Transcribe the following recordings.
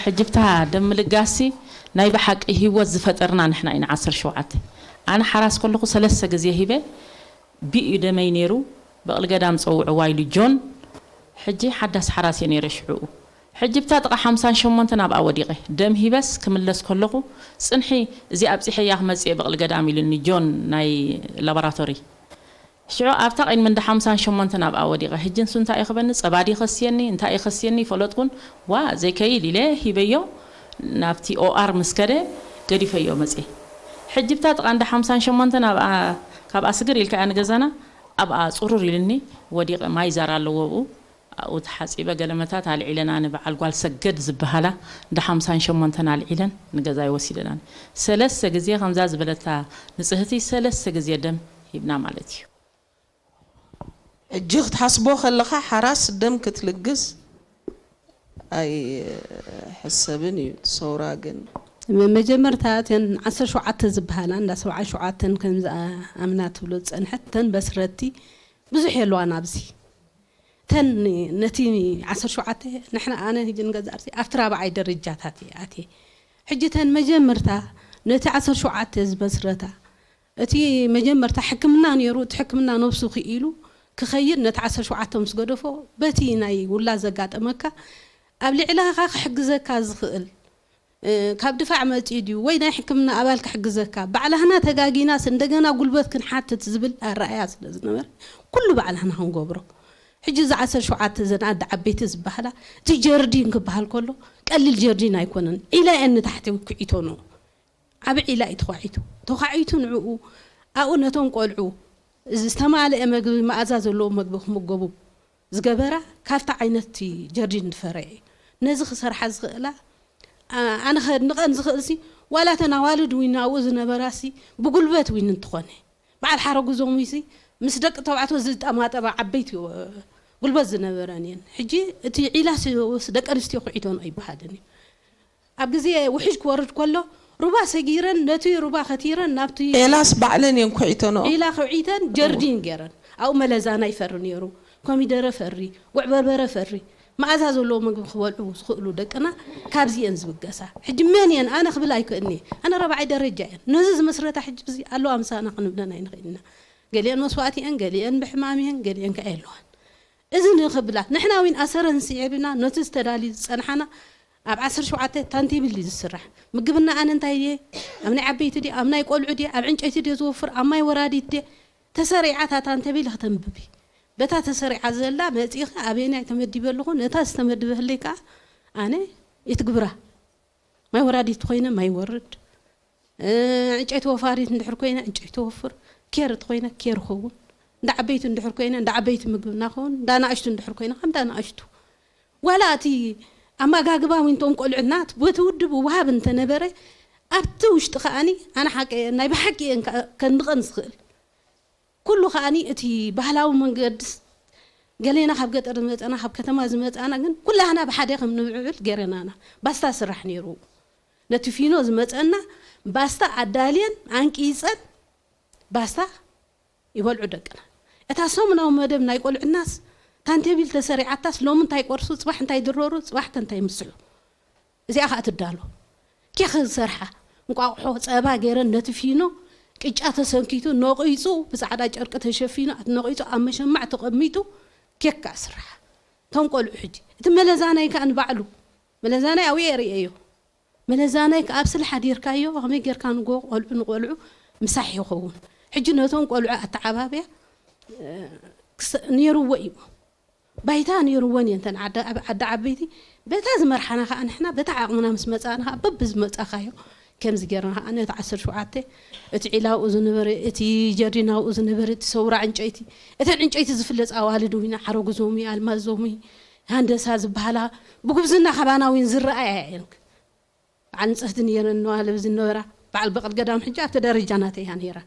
ሕጂ ብታ ደም ምልጋሲ ናይ ብሓቂ ህይወት ዝፈጠርና ንሕና ኢና። ዓሰርተ ሸውዓተ ኣነ ሓራስ ከለኹ ሰለስተ ግዜ ሂበ። ቢዩ ደመይ ነይሩ። በቕሊ ገዳም ጸውዕዋ ኢሉ ጆን። ሕጂ ሓዳስ ሓራስ እየ ነይረ ሽዕኡ። ሕጂ ብታ ጥቓ ሓምሳን ሸሞንተን ኣብኣ ወዲቐ። ደም ሂበስ ክምለስ ከለኹ ጽንሒ፣ እዚ ኣብጺሐያ ክመጽእ እየ በቕሊ ገዳም ኢሉኒ ጆን ናይ ላቦራቶሪ። ሽዑ ኣብታ ቅድሚ እንዳ ሓምሳን ሸሞንተን ኣብኣ ወዲቐ። ሕጂ ንሱ እንታይ እዩ ክበኒ? ጸባ ድዩ ከስየኒ? እንታይ እዩ ከስየኒ? ይፈለጥኩን። ዋ ዘይከይድ ኢለ ሂበዮ። ናብቲ ኦኣር ምስ ከደ ገዲፈዮ መጽየ። ሕጂ ብታ ጥቓ እንዳ ሓምሳን ሸሞንተን ኣብኣ፣ ካብኣ ስግር ኢልካ እያ ንገዛና። ኣብኣ ጽሩር ኢልኒ ወዲቐ። ማይ ዛር ኣለዎ ኣብኡ። ኣብኡ ተሓጺበ። ገለመታት ኣልዒለን ኣነ በዓል ጓል ሰገድ ዝበሃላ እንዳ ሓምሳን ሸሞንተን ኣልዒለን ንገዛይ ወሲደናኒ። ሰለስተ ግዜ ከምዛ ዝበለታ ንጽህቲ ሰለስተ ግዜ ደም ሂብና ማለት እዩ። ሕጂ ክትሓስቦ ከለኻ ሓራስ ደም ክትልግስ ኣይሕሰብን እዩ። ሰውራ ግን መጀመርታ እተን ዓሰርተ ሸውዓተ ዝበሃላ እንዳ ሰብዓን ሸውዓተን ከምዚ ኣምና ትብሎ ዝጸንሐት እተን በስረቲ ብዙሕ የለዋን ኣብዚ። እተን ነቲ ዓሰርተ ሸውዓተ ንሕና ኣነ ህጂ ንገዛእ ርእሲ ኣብቲ ራብዓይ ደረጃታት እየ ኣትየ። ሕጂ እተን መጀመርታ ነቲ ዓሰርተ ሸውዓተ ዝመስረታ እቲ መጀመርታ ሕክምና ነይሩ። እቲ ሕክምና ነብሱ ክኢሉ ክኸይድ ነቲ ዓሰርተ ሸውዓተ ምስ ገደፎ በቲ ናይ ውላድ ዘጋጠመካ ኣብ ልዕላኻ ክሕግዘካ ዝኽእል ካብ ድፋዕ መፂኡ ድዩ ወይ ናይ ሕክምና ኣባል ክሕግዘካ ባዕላህና ተጋጊናስ እንደገና ጉልበት ክንሓትት ዝብል ኣረኣያ ስለ ዝነበረ ኩሉ ባዕላህና ክንገብሮ። ሕጂ እዚ ዓሰርተ ሸውዓተ ዘን ኣደ ዓበይቲ ዝበሃላ እቲ ጀርዲን ክበሃል ከሎ ቀሊል ጀርዲን ኣይኮነን። ዒላ እየን ንታሕቲ ክዒቶ ነው ዓብ ዒላ እዩ ተዃዒቱ። ተዃዒቱ ንዕኡ ኣብኡ ነቶም ቆልዑ ዝተማልአ መግቢ መኣዛ ዘለዎ መግቢ ክምገቡ ዝገበራ ካብቲ ዓይነት እቲ ጀርዲን ዝፈረየ እዩ። ነዚ ክሰርሓ ዝኽእላ ኣነ ከድንቐን ዝኽእል ሲ ዋላ እተን ኣዋልድ ዊን ኣብኡ ዝነበራ ሲ ብጉልበት ዊን እንትኾነ በዓል ሓረጉዞም ሲ ምስ ደቂ ተባዕትዮ ዝጠማጠማ ዓበይቲ ጉልበት ዝነበረን እየን። ሕጂ እቲ ዒላ ሲ ደቂ ኣንስትዮ ክዒቶን ኣይበሃልን እዩ። ኣብ ግዜ ውሕጅ ክወርድ ከሎ ሩባ ሰጊረን ነቲ ሩባ ከቲረን ናብቲ ዒላስ ባዕለን እየን ኩዒተንኦ። ዒላ ክዒተን ጀርዲን ገይረን ኣብኡ መለዛና ይፈሪ ነይሩ። ኮሚደረ ፈሪ፣ ጉዕ በርበረ ፈሪ፣ መኣዛ ዘለዎ ምግቢ ክበልዑ ዝኽእሉ ደቅና ካብዚ እየን ዝብገሳ። ሕጂ መን እየን ኣነ ክብል ኣይክእልኒ። ኣነ ራብዓይ ደረጃ እየን። ነዚ ዝመስረታ ሕጂ እዚ ኣለዋ ምሳና ክንብለን ኣይንኽእልና። ገሊአን መስዋእቲ እየን፣ ገሊአን ብሕማም እየን፣ ገሊአን ከኣ የለዋን። እዚ ንኽብላ ንሕና እውን ኣሰረን ስዒብና ነቲ ዝተዳልዩ ዝጸንሓና ኣብ ዓሰርተ ሸውዓተ ታንቴብል እዩ ዝስራሕ። ምግብና ኣነ እንታይ ድየ ኣብ ናይ ዓበይቲ ድየ ኣብ ናይ ቆልዑ ድየ ኣብ ዕንጨይቲ ድየ ዝወፍር ኣብ ማይ ወራዲት ድየ ተሰሪዓ እታ ታንቴብል ከተንብብ እዩ። በታ ተሰሪዓ ዘላ መጺእኺ ኣበየናይ ተመዲበ ኣለኹ ነታ ዝተመድበ ህለይ ከኣ ኣነ ይትግብራ። ማይ ወራዲት ኮይነ ማይ ይወርድ፣ ዕንጨይቲ ወፋሪት እንድሕር ኮይነ ዕንጨይቲ ወፍር፣ ኬር እትኮይነ ኬር ኸውን፣ እንዳ ዓበይቲ እንድሕር ኮይነ እንዳ ዓበይቲ ምግብና ኸውን፣ እንዳ ናእሽቱ እንድሕር ኮይነ ከም እንዳ ናእሽቱ ዋላ እቲ ኣመጋግባ ዊንቶም ቆልዑና በቲ ውድብ ውሃብ እንተነበረ ኣብቲ ውሽጢ ከኣኒ ኣነ ሓቂ ናይ ብሓቂ እየን ከንድቐን ዝኽእል ኩሉ ከኣኒ እቲ ባህላዊ መንገድስ ገሌና ካብ ገጠር ዝመፀና ካብ ከተማ ዝመፃና ግን ኩላህና ብሓደ ከም ንብዕብል ገይረናና ባስታ ስራሕ ነይሩ ነቲ ፊኖ ዝመፀና ባስታ ኣዳልየን ኣንቂፀን ባስታ ይበልዑ ደቅና እታ ሰሙናዊ መደብ ናይ ቆልዕናስ ታንቴቢል ተሰሪዓታስ ሎሚ እንታይ ቆርሱ ፅባሕ እንታይ ድረሩ ፅባሕ ከ እንታይ ምስሑ እዚኣ ከዓ ትዳሎ ኬክ ዝሰርሓ እንቋቑሖ ፀባ ገይረን ነቲ ፊኖ ቅጫ ተሰንኪቱ ነቒፁ ብፃዕዳ ጨርቂ ተሸፊኑ ነቒፁ ኣብ መሸማዕ ተቐሚጡ ኬክ ከዓ ስርሓ እቶም ቆልዑ ሕጂ እቲ መለዛናይ ከዓ ንባዕሉ መለዛናይ ኣብየ ርእየዮ መለዛናይ ከዓ ኣብ ስልሕ ኣዲርካዮ ከመይ ጌርካ ንጎ ቆልዑ ንቆልዑ ምሳሕ ይኸውን ሕጂ ነቶም ቆልዑ ኣተዓባብያ ነይርዎ እዩ ባይታ ነይርወን እየን ተን ዓዲ ዓበይቲ በታ ዝመርሓና ከዓ ንሕና በታ ዓቕምና ምስ መፃእና ከዓ በብዝመፃኻዮ ከምዚ ጌርና ከዓ ነቲ ዓሰርተ ሸውዓተ እቲ ዒላውኡ ዝነበረ እቲ ጀርዲናውኡ ዝነበረ እቲ ሰውራ ዕንጨይቲ እተን ዕንጨይቲ ዝፍለፃ ኣዋልድ ዊና ሓረጉዞሚ ኣልማዞሚ ሃንደሳ ዝበሃላ ብጉብዝና ካባና ዊን ዝረኣያ እየን በዓል ንፅህቲ ነይረን ነዋልብ ዝነበራ በዓል በቕል ገዳም ሕጂ ኣብቲ ደረጃ ናተይ እያ ነይራ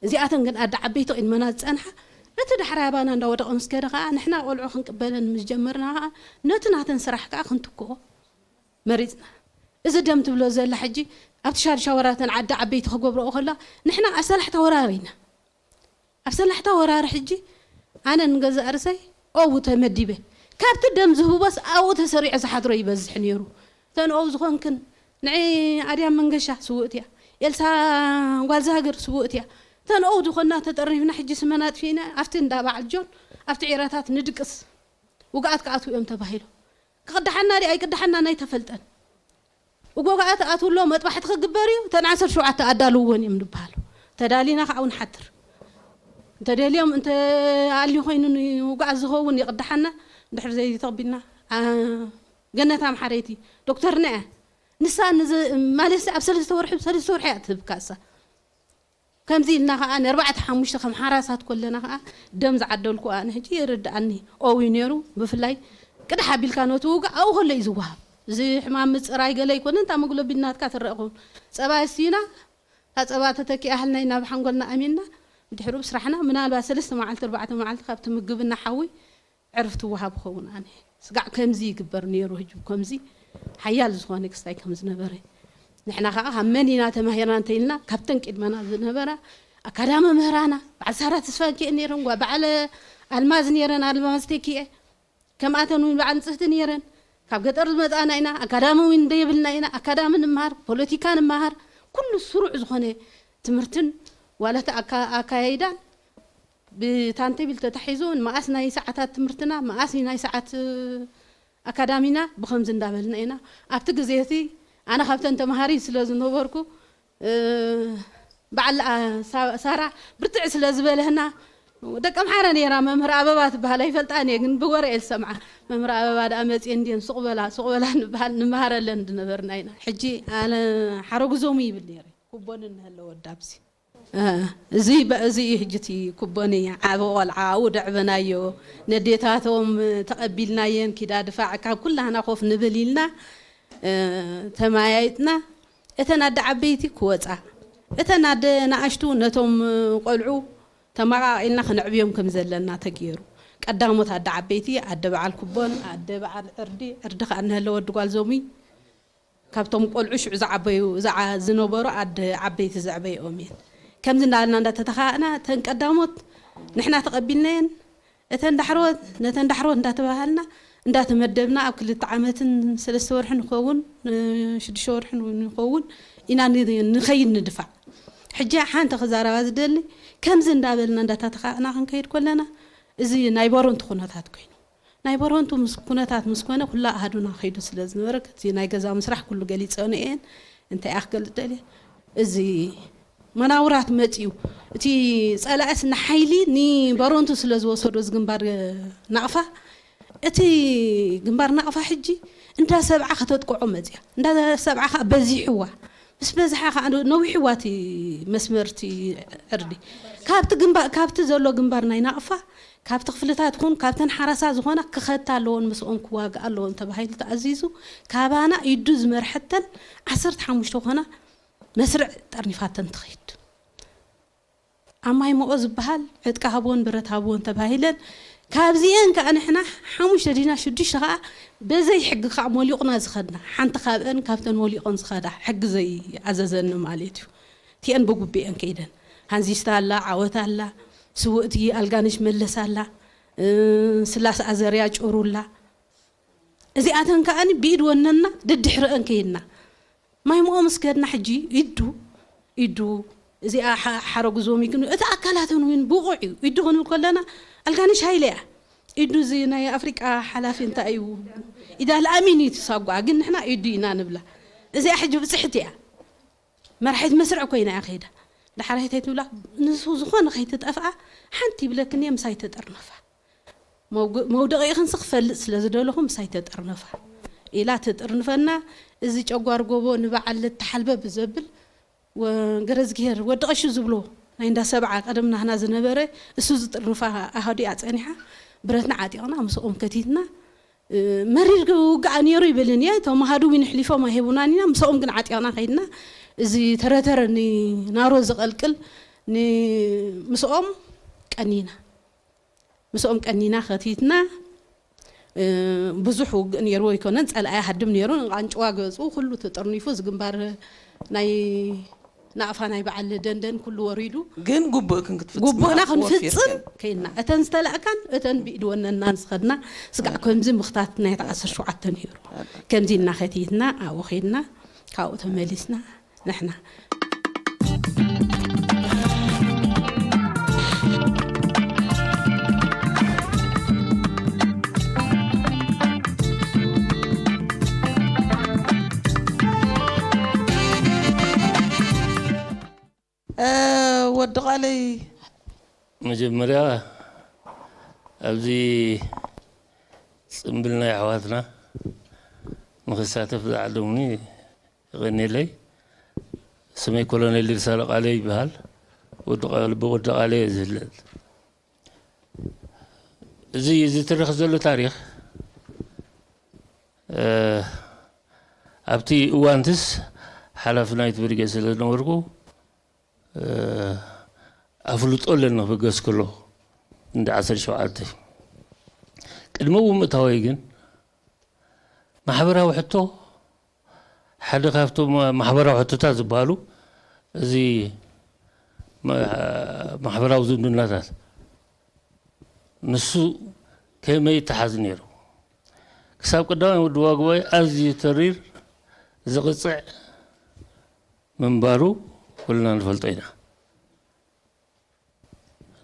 እዚኣተን ግን ኣደ ዓበይቲ ቅድመና ዝፀንሓ ነቲ ዳሕራይ ኣባና እንዳወደቐ ምስ ከደ ከዓ ንሕና ቆልዑ ክንቅበለን ምስ ጀመርና ከዓ ነቲ ናተን ስራሕ ከዓ ክንትክኦ መሪፅና እዚ ደም ትብሎ ዘላ ሕጂ ኣብቲ ሻድሻ ወራተን ዓዲ ዓበይቲ ክገብረኦ ከላ ንሕና ኣብ ሰላሕታ ወራር ኢና ኣብ ሰላሕታ ወራር ሕጂ ኣነ ንገዛእ ርሰይ ኦቡ ተመዲበ ካብቲ ደም ዝህቦስ ኣብኡ ተሰሪዑ ዝሓድሮ ይበዝሕ ነይሩ ተንኦ ዝኾንክን ንዒ ኣድያም መንገሻ ስውእት እያ። ኤልሳ ጓልዛግር ስውእት እያ። ተንኦ ዝኾንና ተጠርኒፍና ሕጂ ስመና ኣጥፊእና ኣብቲ እንዳ በዓል ጆን ኣብቲ ዒራታት ንድቅስ ውግኣት ክኣትዉ እዮም ተባሂሉ። ክቕድሓና ድዩ ኣይቅድሓናን ኣይተፈልጠን። እጎ ከኣ ትኣትውሎ መጥባሕቲ ክግበር እዩ፣ እተን ዓሰርተ ሸውዓተ ኣዳልውወን እዮም ንበሃሉ። ተዳሊና ከኣ ንሓትር። እንተደልዮም እንተ ኣልዩ ኮይኑ ንውግኣት ዝኸውን ይቕድሓና፣ እንድሕር ዘይተቕቢልና፣ ኣ፣ ገነት ኣምሓረይቲ ዶክተርና እያ። ንሳ ንዝ-፣ ማለት ኣብ ሰለስተ ወርሒ፣ ሰለስተ ወርሒ እያ ትህብካ እሳ። ከምዚ ኢልና ከኣ ንኣርባዕተ ሓሙሽተ ከም ሓራሳት ኮለና ከኣ ደም ዝዓደልኩ ኣነ ሕጂ ይርድኣኒ። ኦዊ ነይሩ ብፍላይ ቅድሕ ኣቢልካ ነቲ ውግእ ኣብኡ ከሎ እዩ ዝወሃብ። እዚ ሕማም ምጽራይ ገለ ኣይኮነን፣ እታ መግሎቢን ናትካ ትረአ ኸውን። ጸባ ኣስቲና፣ እታ ጸባ ተተኪኣ ሃልና ኢና ብሓንጎልና ኣሚንና፣ ድሕሩ ብስራሕና ምናልባት ሰለስተ መዓልቲ፣ ኣርባዕተ መዓልቲ ካብቲ ምግብና ሓዊ ዕርፍቲ ወሃብ ኸውን ኣነ። ስጋዕ ከምዚ ይግበር ነይሩ፣ ህጅብ ከምዚ ሓያል ዝኾነ ክስታይ ከም ዝነበረ። ንሕና ከኣ ካብ መን ኢና ተማሂርና እንተኢልና፣ ካብተን ቅድመና ዝነበራ ኣካዳ መምህራና፣ በዓል ሳራ ተስፋንኪኤ ነይረን፣ ጓ-፣ በዓል ኣልማዝ ነይረን፣ ኣልማዝ ተኪኤ። ከምኣተን እውን በዓል ንጽህቲ ነይረን። ካብ ገጠር ዝመጻና ኢና፣ ኣካዳሚ እውን እንደየብልና ኢና፣ ኣካዳሚ ንምሃር፣ ፖለቲካ ንምሃር፣ ኩሉ ስሩዕ ዝኾነ ትምህርትን ዋላ እቲ ኣካ-፣ ኣካያይዳን ብታንቴብል ተታሒዙ፣ መኣስ ናይ ሰዓታት ትምህርትና፣ መኣስ ናይ ሰዓት፣ እ፣ ኣካዳሚና፣ ብኸምዚ እንዳበልና ኢና። ኣብቲ ግዜ እቲ ኣነ ካብተን ተምሃሪ ስለ ዝነበርኩ፣ እ፣ በዓል፣ ኣ፣ ሳ-፣ ሳራ ብርትዕ ስለ ዝበለህና፣ ደቂ ኣምሓረ ነይራ፣ መምህር ኣበባ ትበሃል፣ ኣይፈልጣን እየ፣ ግን ብወረ እየ ዝሰምዓ። መምህር ኣበባ ደኣ መፅየን እንድየን ሱቕ በላ፣ ሱቕ በላ ንበሃል፣ ንመሃረለን ዝነበርና ኢና። ሕጂ ኣነ ሓረጉዞሙ ይብል ነይረ፣ ኩቦን እንሀለ ወዳ ኣብዚ። እ፣ እዚ በ-፣ እዚ እዩ ሕጂ እቲ ኩቦኒ ዓቢ ቆልዓ፣ ኣብኡ ደዕበናዮ፣ ነዴታቶም ተቐቢልናየን፣ ኪዳ ድፋዕ ካብ ኩላህና ኮፍ ንብል ኢልና፣ እ፣ ተመያይጥና፣ እተን ኣደ ዓበይቲ ክወጻ፣ እተን ኣደ ንኣሽቱ ነቶም ቆልዑ ተመቓቒልና ክነዕብዮም ከም ዘለና ተገይሩ። ቀዳሞት ኣደ ዓበይቲ፣ ኣደ በዓል ኩቦን፣ ኣደ በዓል ዕርዲ፣ ዕርዲ ከኣ እንሀለ ወዲ ጓል ዞሚ፣ ካብቶም ቆልዑ ሽዑ ዝዓበዩ፣ ዝዓ-፣ ዝነበሩ ኣደ ዓበይቲ ዘዕበይኦም እየን። ከምዚ እንዳበልና እንዳተተኻእና፣ እተን ቀዳሞት ንሕና ተቐቢልናየን፣ እተን ዳሕሮት፣ ነተን ዳሕሮት እንዳተባሃልና፣ እንዳተመደብና፣ ኣብ ክልተ ዓመትን ሰለስተ ወርሒ ንኸውን፣ ን-፣ ሽዱሽተ ወርሒ ንኸውን ኢና ን-፣ ንኸይድ ንድፋዕ። ሕጂ ሓንቲ ክዛረባ ዝደሊ፣ ከምዚ እንዳበልና እንዳተተኻእና ክንከይድ ከለና፣ እዚ ናይ በረንቱ ኩነታት ኮይኑ። ናይ በረንቱ ምስ ኩነታት ምስ ኮነ፣ ኩላ ኣሃዱና ከይዱ ስለ ዝነበረ፣ እቲ ናይ ገዛ ምስራሕ ኩሉ ገሊጸ እየን። እንታይ እያ ክገልጽ ደልየ? እዚ መናውራት መጽዩ፣ እቲ ጸላእስ ንሓይሊ ንበረንቱ ስለ ዝወሰዶ፣ እዚ ግንባር ናቕፋ፣ እቲ ግንባር ናቕፋ ሕጂ እንዳ ሰብዓ ከተጥቅዖ መጽያ። እንዳ ሰብዓ ከኣ በዚሕዋ። ምስ በዝሓ ከኣ ነዊሕዋ እቲ መስመር እቲ ዕርዲ። ካብቲ ግንባ-፣ ካብቲ ዘሎ ግንባር ናይ ናቕፋ፣ ካብቲ ክፍልታት ይኹን፣ ካብተን ሓራሳ ዝኾና ክኸታ ኣለዎን ምስኦም ክዋግኣ ኣለዎን ተባሂሉ ተኣዚዙ፣ ካባና ኢዱ ዝመርሐተን ዓሰርተ ሓሙሽተ ዝኾና መስርዕ ጠርኒፋተን ትኸይድ። ኣብ ማይ መኦ ዝበሃል ዕጥቂ ሃብዎን ብረት ሃብዎን ተባሂለን፣ ካብዚኤን ከኣ ንሕና ሓሙሽተ ዲና ሽዱሽተ ከኣ በዘይ ሕጊ ከኣ ሞሊቑና ዝኸድና፣ ሓንቲ ካብአን ካብተን ሞሊቖን ዝኸዳ ሕጊ ዘይኣዘዘኒ ማለት እዩ። እቲአን ብጉቢኤን ከይደን፣ ሃንዚስታ ኣላ፣ ዓወት ኣላ፣ ስውእቲ ኣልጋነሽ መለስ ኣላ፣ እ፣ ስላስ ኣዘርያ ጭሩላ። እዚኣተን ከኣኒ ብኢድ ወነንና ደድሕረአን ከይድና። ማይ መኦ ምስ ከድና ሕጂ ኢዱ፣ ኢዱ፣ እዚኣ ሓ-፣ ሓረጉዞም ይግኑ፣ እቲ ኣካላተን እውን ብቑዕ እዩ። ኢዱ ክንብል ከለና ኣልጋነሽ ሃይለ እያ። ኢዱ እዚ ናይ ኣፍሪቃ ሓላፊ እንታይ እዩ? ኢዳ ልኣሚን እዩ ትሳጓ፣ ግን ንሕና ኢዱ ኢና ንብላ። እዚኣ ሕጂ ብጽሕቲ እያ። መራሒት መስርዕ ኮይና እያ ከይዳ። ዳሕራይተይ ትብላ፣ ንሱ ዝኾነ ከይትጠፍኣ ሓንቲ ይብለክን እየ፣ ምሳይ ተጠርነፋ። መውግ-፣ መውደቒ ኢኽንሲ ክፈልጥ ስለ ዝደለኹ ምሳይ ተጠርነፋ ኢላ ትጥርንፈና። እዚ ጨጓር ጎቦ ንበዓል ልተሓልበ ብዘብል ወ-፣ ገረዝግሄር ወዲ ቀሺ ዝብሎ ናይ እንዳ ሰብዓ ቀደም ናህና ዝነበረ እሱ ዝጥርንፋ ኣሃዱ እያ ጸኒሓ። ብረትና ዓጢቕና ምስኦም ከቲትና፣ እ፣ መሪር ውግኣ ነይሩ ይብልን እየ። እቶም ኣሃዱ እውን ኣሕሊፎም ኣይህቡናን ኢና። ምስኦም ግን ዓጢቕና ከይድና። እዚ ተረተረ ንናሮ ዝቐልቅል ን-፣ ምስኦም ቀኒና። ምስኦም ቀኒና ከቲትና፣ እ፣ ብዙሕ ውግእ ነይርዎ ኣይኮነን፣ ጸላኢ ሃድም ነይሩ፣ ንቓንጭዋ ገጹ ኩሉ ተጠርኒፉ፣ እዚ ግንባር ናይ ናቕፋ ናይ በዓል ደንደን ኩሉ ወሪዱ ግን ጉቡእክን ክትፍጽማ ጉቡእና ወፊርክን። ክንፍጽም ከይና እተን ዝተላእካን እተን ብኢድ ወነናን ዝኸድና ስጋዕ ከምዚ ምኽታት ናይ ዓሰርተ ሸውዓተ ነይሩ። ከምዚ ኢልና ከቲትና ኣብኡ ከይድና ካብኡ ተመሊስና ንሕና እ፣ ወዲ ቃለይ መጀመርያ ኣብዚ ጽምብል ናይ ኣሕዋትና ንክሳተፍ ዝዓደሙኒ የቐንየለይ። ስመይ ኮሎኔል ድርሳለ ቃለ ይበሃል። ወዲ ቃለ- ብወዲ ቃለ እየ ዝፍለጥ። እዚ ዝትረኽ ዘሎ ታሪኽ እ፣ ኣብቲ እዋንትስ ሓላፊ ናይቲ ብርጌድ ስለ ዝነበርኩ ኣፍልጦ ኣለኒ ክብገስ ከሎ እንደ ዓሰርተ ሸውዓተ ቅድሚ እውን ምእታወይ ግን ማሕበራዊ ሕቶ ሓደ ካብቶም ማሕበራዊ ሕቶታት ዝበሃሉ እዚ ማሕበራዊ ዝምድናታት ንሱ ከመይ ይተሓዝ ነይሩ ክሳብ ቀዳማይ ውድባ ጉባኤ ኣዝዩ ተሪር ዝቕፅዕ ምንባሩ ኩልና ንፈልጦ ኢና።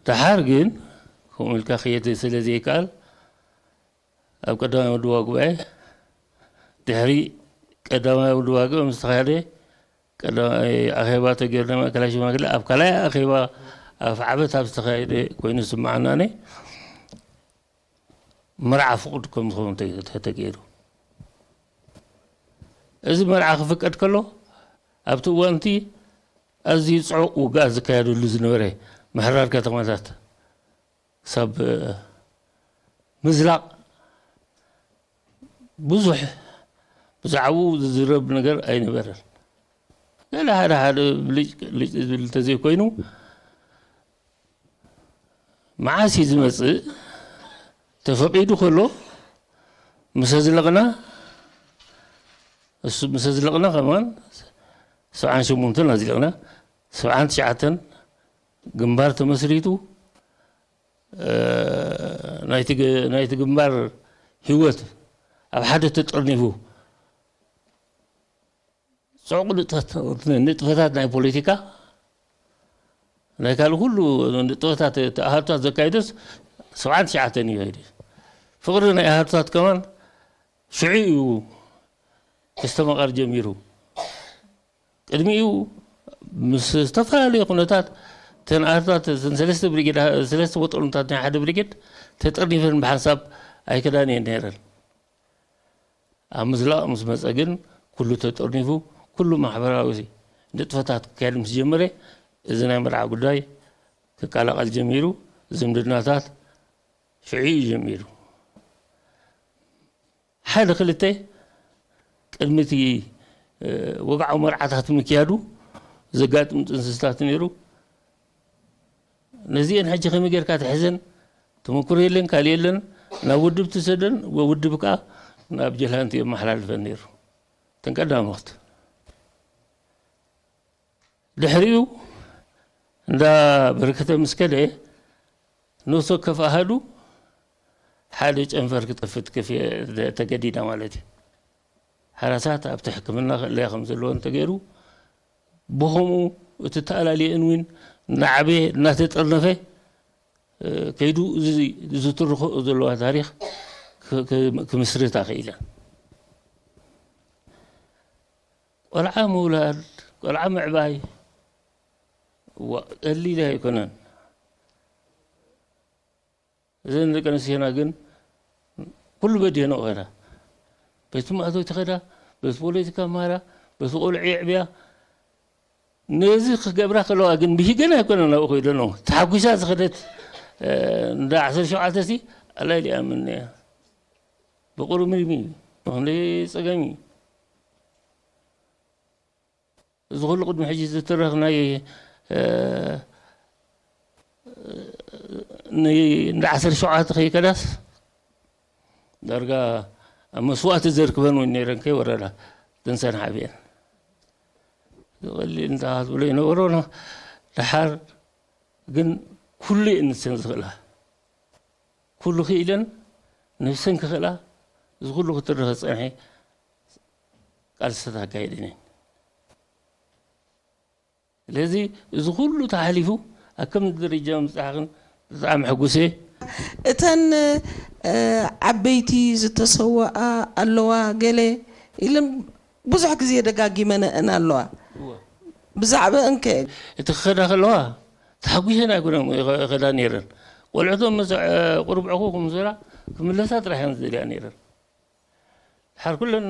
ደሓር ግን ከምኡ ኢልካ ክየት ስለ ዘይከኣል ኣብ ቀዳማይ ውድባ ጉባኤ ድሕሪ ቀዳማይ ውድባ ጉባኤ ምስ ተኻየደ ቀዳማይ ኣኼባ ተገይሩ ናይ ማእከላይ ሽማግለ ኣብ ካልኣይ ኣኼባ ኣፍ ዓበት ኣብ ዝተኻየደ ኮይኑ ዝስምዓናኒ መርዓ ፍቑድ ከም ዝኸውን ተገይሩ። እዚ መርዓ ክፍቀድ ከሎ ኣብቲ እዋንቲ ኣዝዩ ፅዑቕ ውግኣት ዝካየደሉ ዝነበረ ምሕራር ከተማታት ክሳብ ምዝላቕ ብዙሕ ብዛዕባኡ ዝዝረብ ነገር ኣይነበረን። ገለ ሓደ ሓደ ብልጭ ልጭ ዝብል እንተዘይኮይኑ መዓስ እዩ ዝመፅእ ተፈቒዱ ከሎ ምስ ኣዝለቕና እሱ ምስ ኣዝለቕና ከማን ሰብዓን ሸሞንተን ኣዝሊቕና ሰብዓን ትሽዓተን ግንባር ተመስሪቱ ናይቲ ግንባር ህይወት ኣብ ሓደ ተጠርኒፉ ፅዑቕ ንጥፈታት ናይ ፖለቲካ ናይ ካልእ ኩሉ ንጥፈታት ተኣሃዱታት ዘካይደስ ሰብዓን ትሽዓተን እዩ ሄዱ። ፍቕሪ ናይ ኣሃዱታት ከማን ሽዑ እዩ ክስተማቐር ጀሚሩ። ቅድሚኡ ምስ ዝተፈላለዩ ኩነታት እተን ኣሃዱታት እተን ሰለስተ ብሪጌድ ሰለስተ ወጠኑታት ናይ ሓደ ብሪጌድ ተጠርኒፈን ብሓንሳብ ኣይከዳን እየን ነይረን። ኣብ ምዝላቕ ምስ መፀ ግን ኩሉ ተጠርኒፉ ኩሉ ማሕበራዊ ንጥፈታት ክካየድ ምስ ጀመረ እዚ ናይ መርዓ ጉዳይ ክቀላቐል ጀሚሩ። ዝምድናታት ሽዑ እዩ ጀሚሩ። ሓደ ክልተ ቅድሚ እቲ ወግዓዊ መርዓታት ምክያዱ ዘጋጥም ጥንስስታት ነይሩ። ነዚአን ሕጂ ከመይ ጌርካ ትሕዘን? ተመክሮ የለን፣ ካልእ የለን። ናብ ውድብ ትሰደን፣ ውድብ ከኣ ናብ ጀላንቲ የመሓላልፈን ነይሩ። እተን ቀዳሞት። ድሕሪኡ እንዳ በረከተ ምስ ከደ ነፍሲ ወከፍ ኣሃዱ ሓደ ጨንፈር ክጠፍእ ተገዲዳ ማለት እዩ። ሓራሳት ኣብቲ ሕክምና ክእለያ ከም ዘለወን ተገይሩ ብኸምኡ እቲ ተኣላልየን እውን እናዓበየ እናተጠርነፈ ከይዱ እዚ ዝትርኾ ዘለዋ ታሪኽ ክምስርታ ክኢለን። ቆልዓ ምውላድ ቆልዓ ምዕባይ ቀሊል ኣይኮነን። እዘን ደቂ ኣንስትዮና ግን ኩሉ በዲህንኦ ከዳ በቲ ማእቶት ከዳ በቲ ፖለቲካ ማራ በቲ ቆልዑ የዕብያ ነዚ ክገብራ ከለዋ ግን ብሂገን ኣይኮነ ናብኡ ከይደን ተሓጒሳ ዝኸደት እንዳ ዓሰርተ ሸውዓተ ሲ ኣላይ ሊኣምን እያ ብቁርምርሚ ክንደይ ፀገም እዩ። እዚ ኩሉ ቅድሚ ሕጂ ዝትረኽ ናይ እንዳ ዓሰርተ ሸውዓተ ከይከዳስ ዳርጋ ኣብ መስዋእቲ ዘርክበን እውን ነይረን ከይወረዳ ትንሰን ሓቢአን ዝቐልል እንዳ ክትብሎ ይነበሮና። ደሓር ግን ኩሉ እየን ንሰን ዝኽእላ። ኩሉ ክኢለን ነብሰን ክኽእላ እዚ ኩሉ ክትርኸ ዝጸንሐ ቃልስታት ኣካይደን እየን። ስለዚ እዚ ኩሉ ተሓሊፉ ኣብ ከም ደረጃ ምብጻሕኽን ብጣዕሚ ሕጉስ እየ። እተን ዓበይቲ ዝተሰወኣ ኣለዋ ገለ ኢለን ብዙሕ ግዜ ደጋጊመነአን ኣለዋ። ብዛዕባአን ከ? እቲ ክኸዳ ከለዋ ተሓጒሰን ኣይኮነን ይኸዳ ነይረን። ቆልዑቶም ምስ ቁሩብ ዕኹ ክምስላ ክምለሳ ጥራሕ እየን ዝደልያ ነይረን። ድሓር ኩለን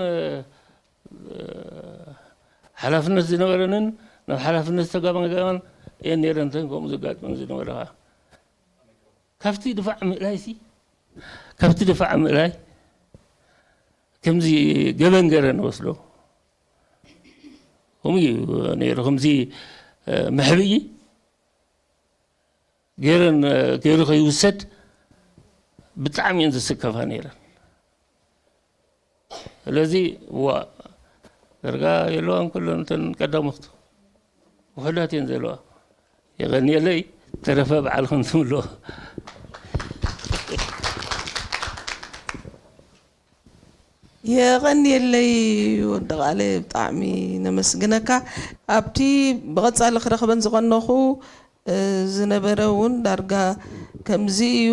ሓላፍነት ዝነበረንን ናብ ሓላፍነት ዝተጋማገማን እየን ነይረን። እተን ከምኡ ዘጋጥመን ዝነበረ ከዓ ካብቲ ድፋዕ ምእላይ ሲ ካብቲ ድፋዕ ምእላይ ከምዚ ገበን ገረ ንወስዶ ከምኡ እዩ ነይሩ። ከምዚ መሕብኢ ገይረን ገይሩ ከይውሰድ ብጣዕሚ እየን ዝስከፋ ነይረን። ስለዚ ዋ ደርጋ የለዋን ኩለን እተን ቀዳሞት ውሑዳት እየን ዘለዋ። የቐንየለይ ተረፈ በዓልኽን ትምልኦ። የቐንየለይ ወዲ ቃለ ብጣዕሚ ነመስግነካ። ኣብቲ ብቐጻሊ ክረኽበን ዝቐነኹ ዝነበረ እውን ዳርጋ ከምዚ እዩ።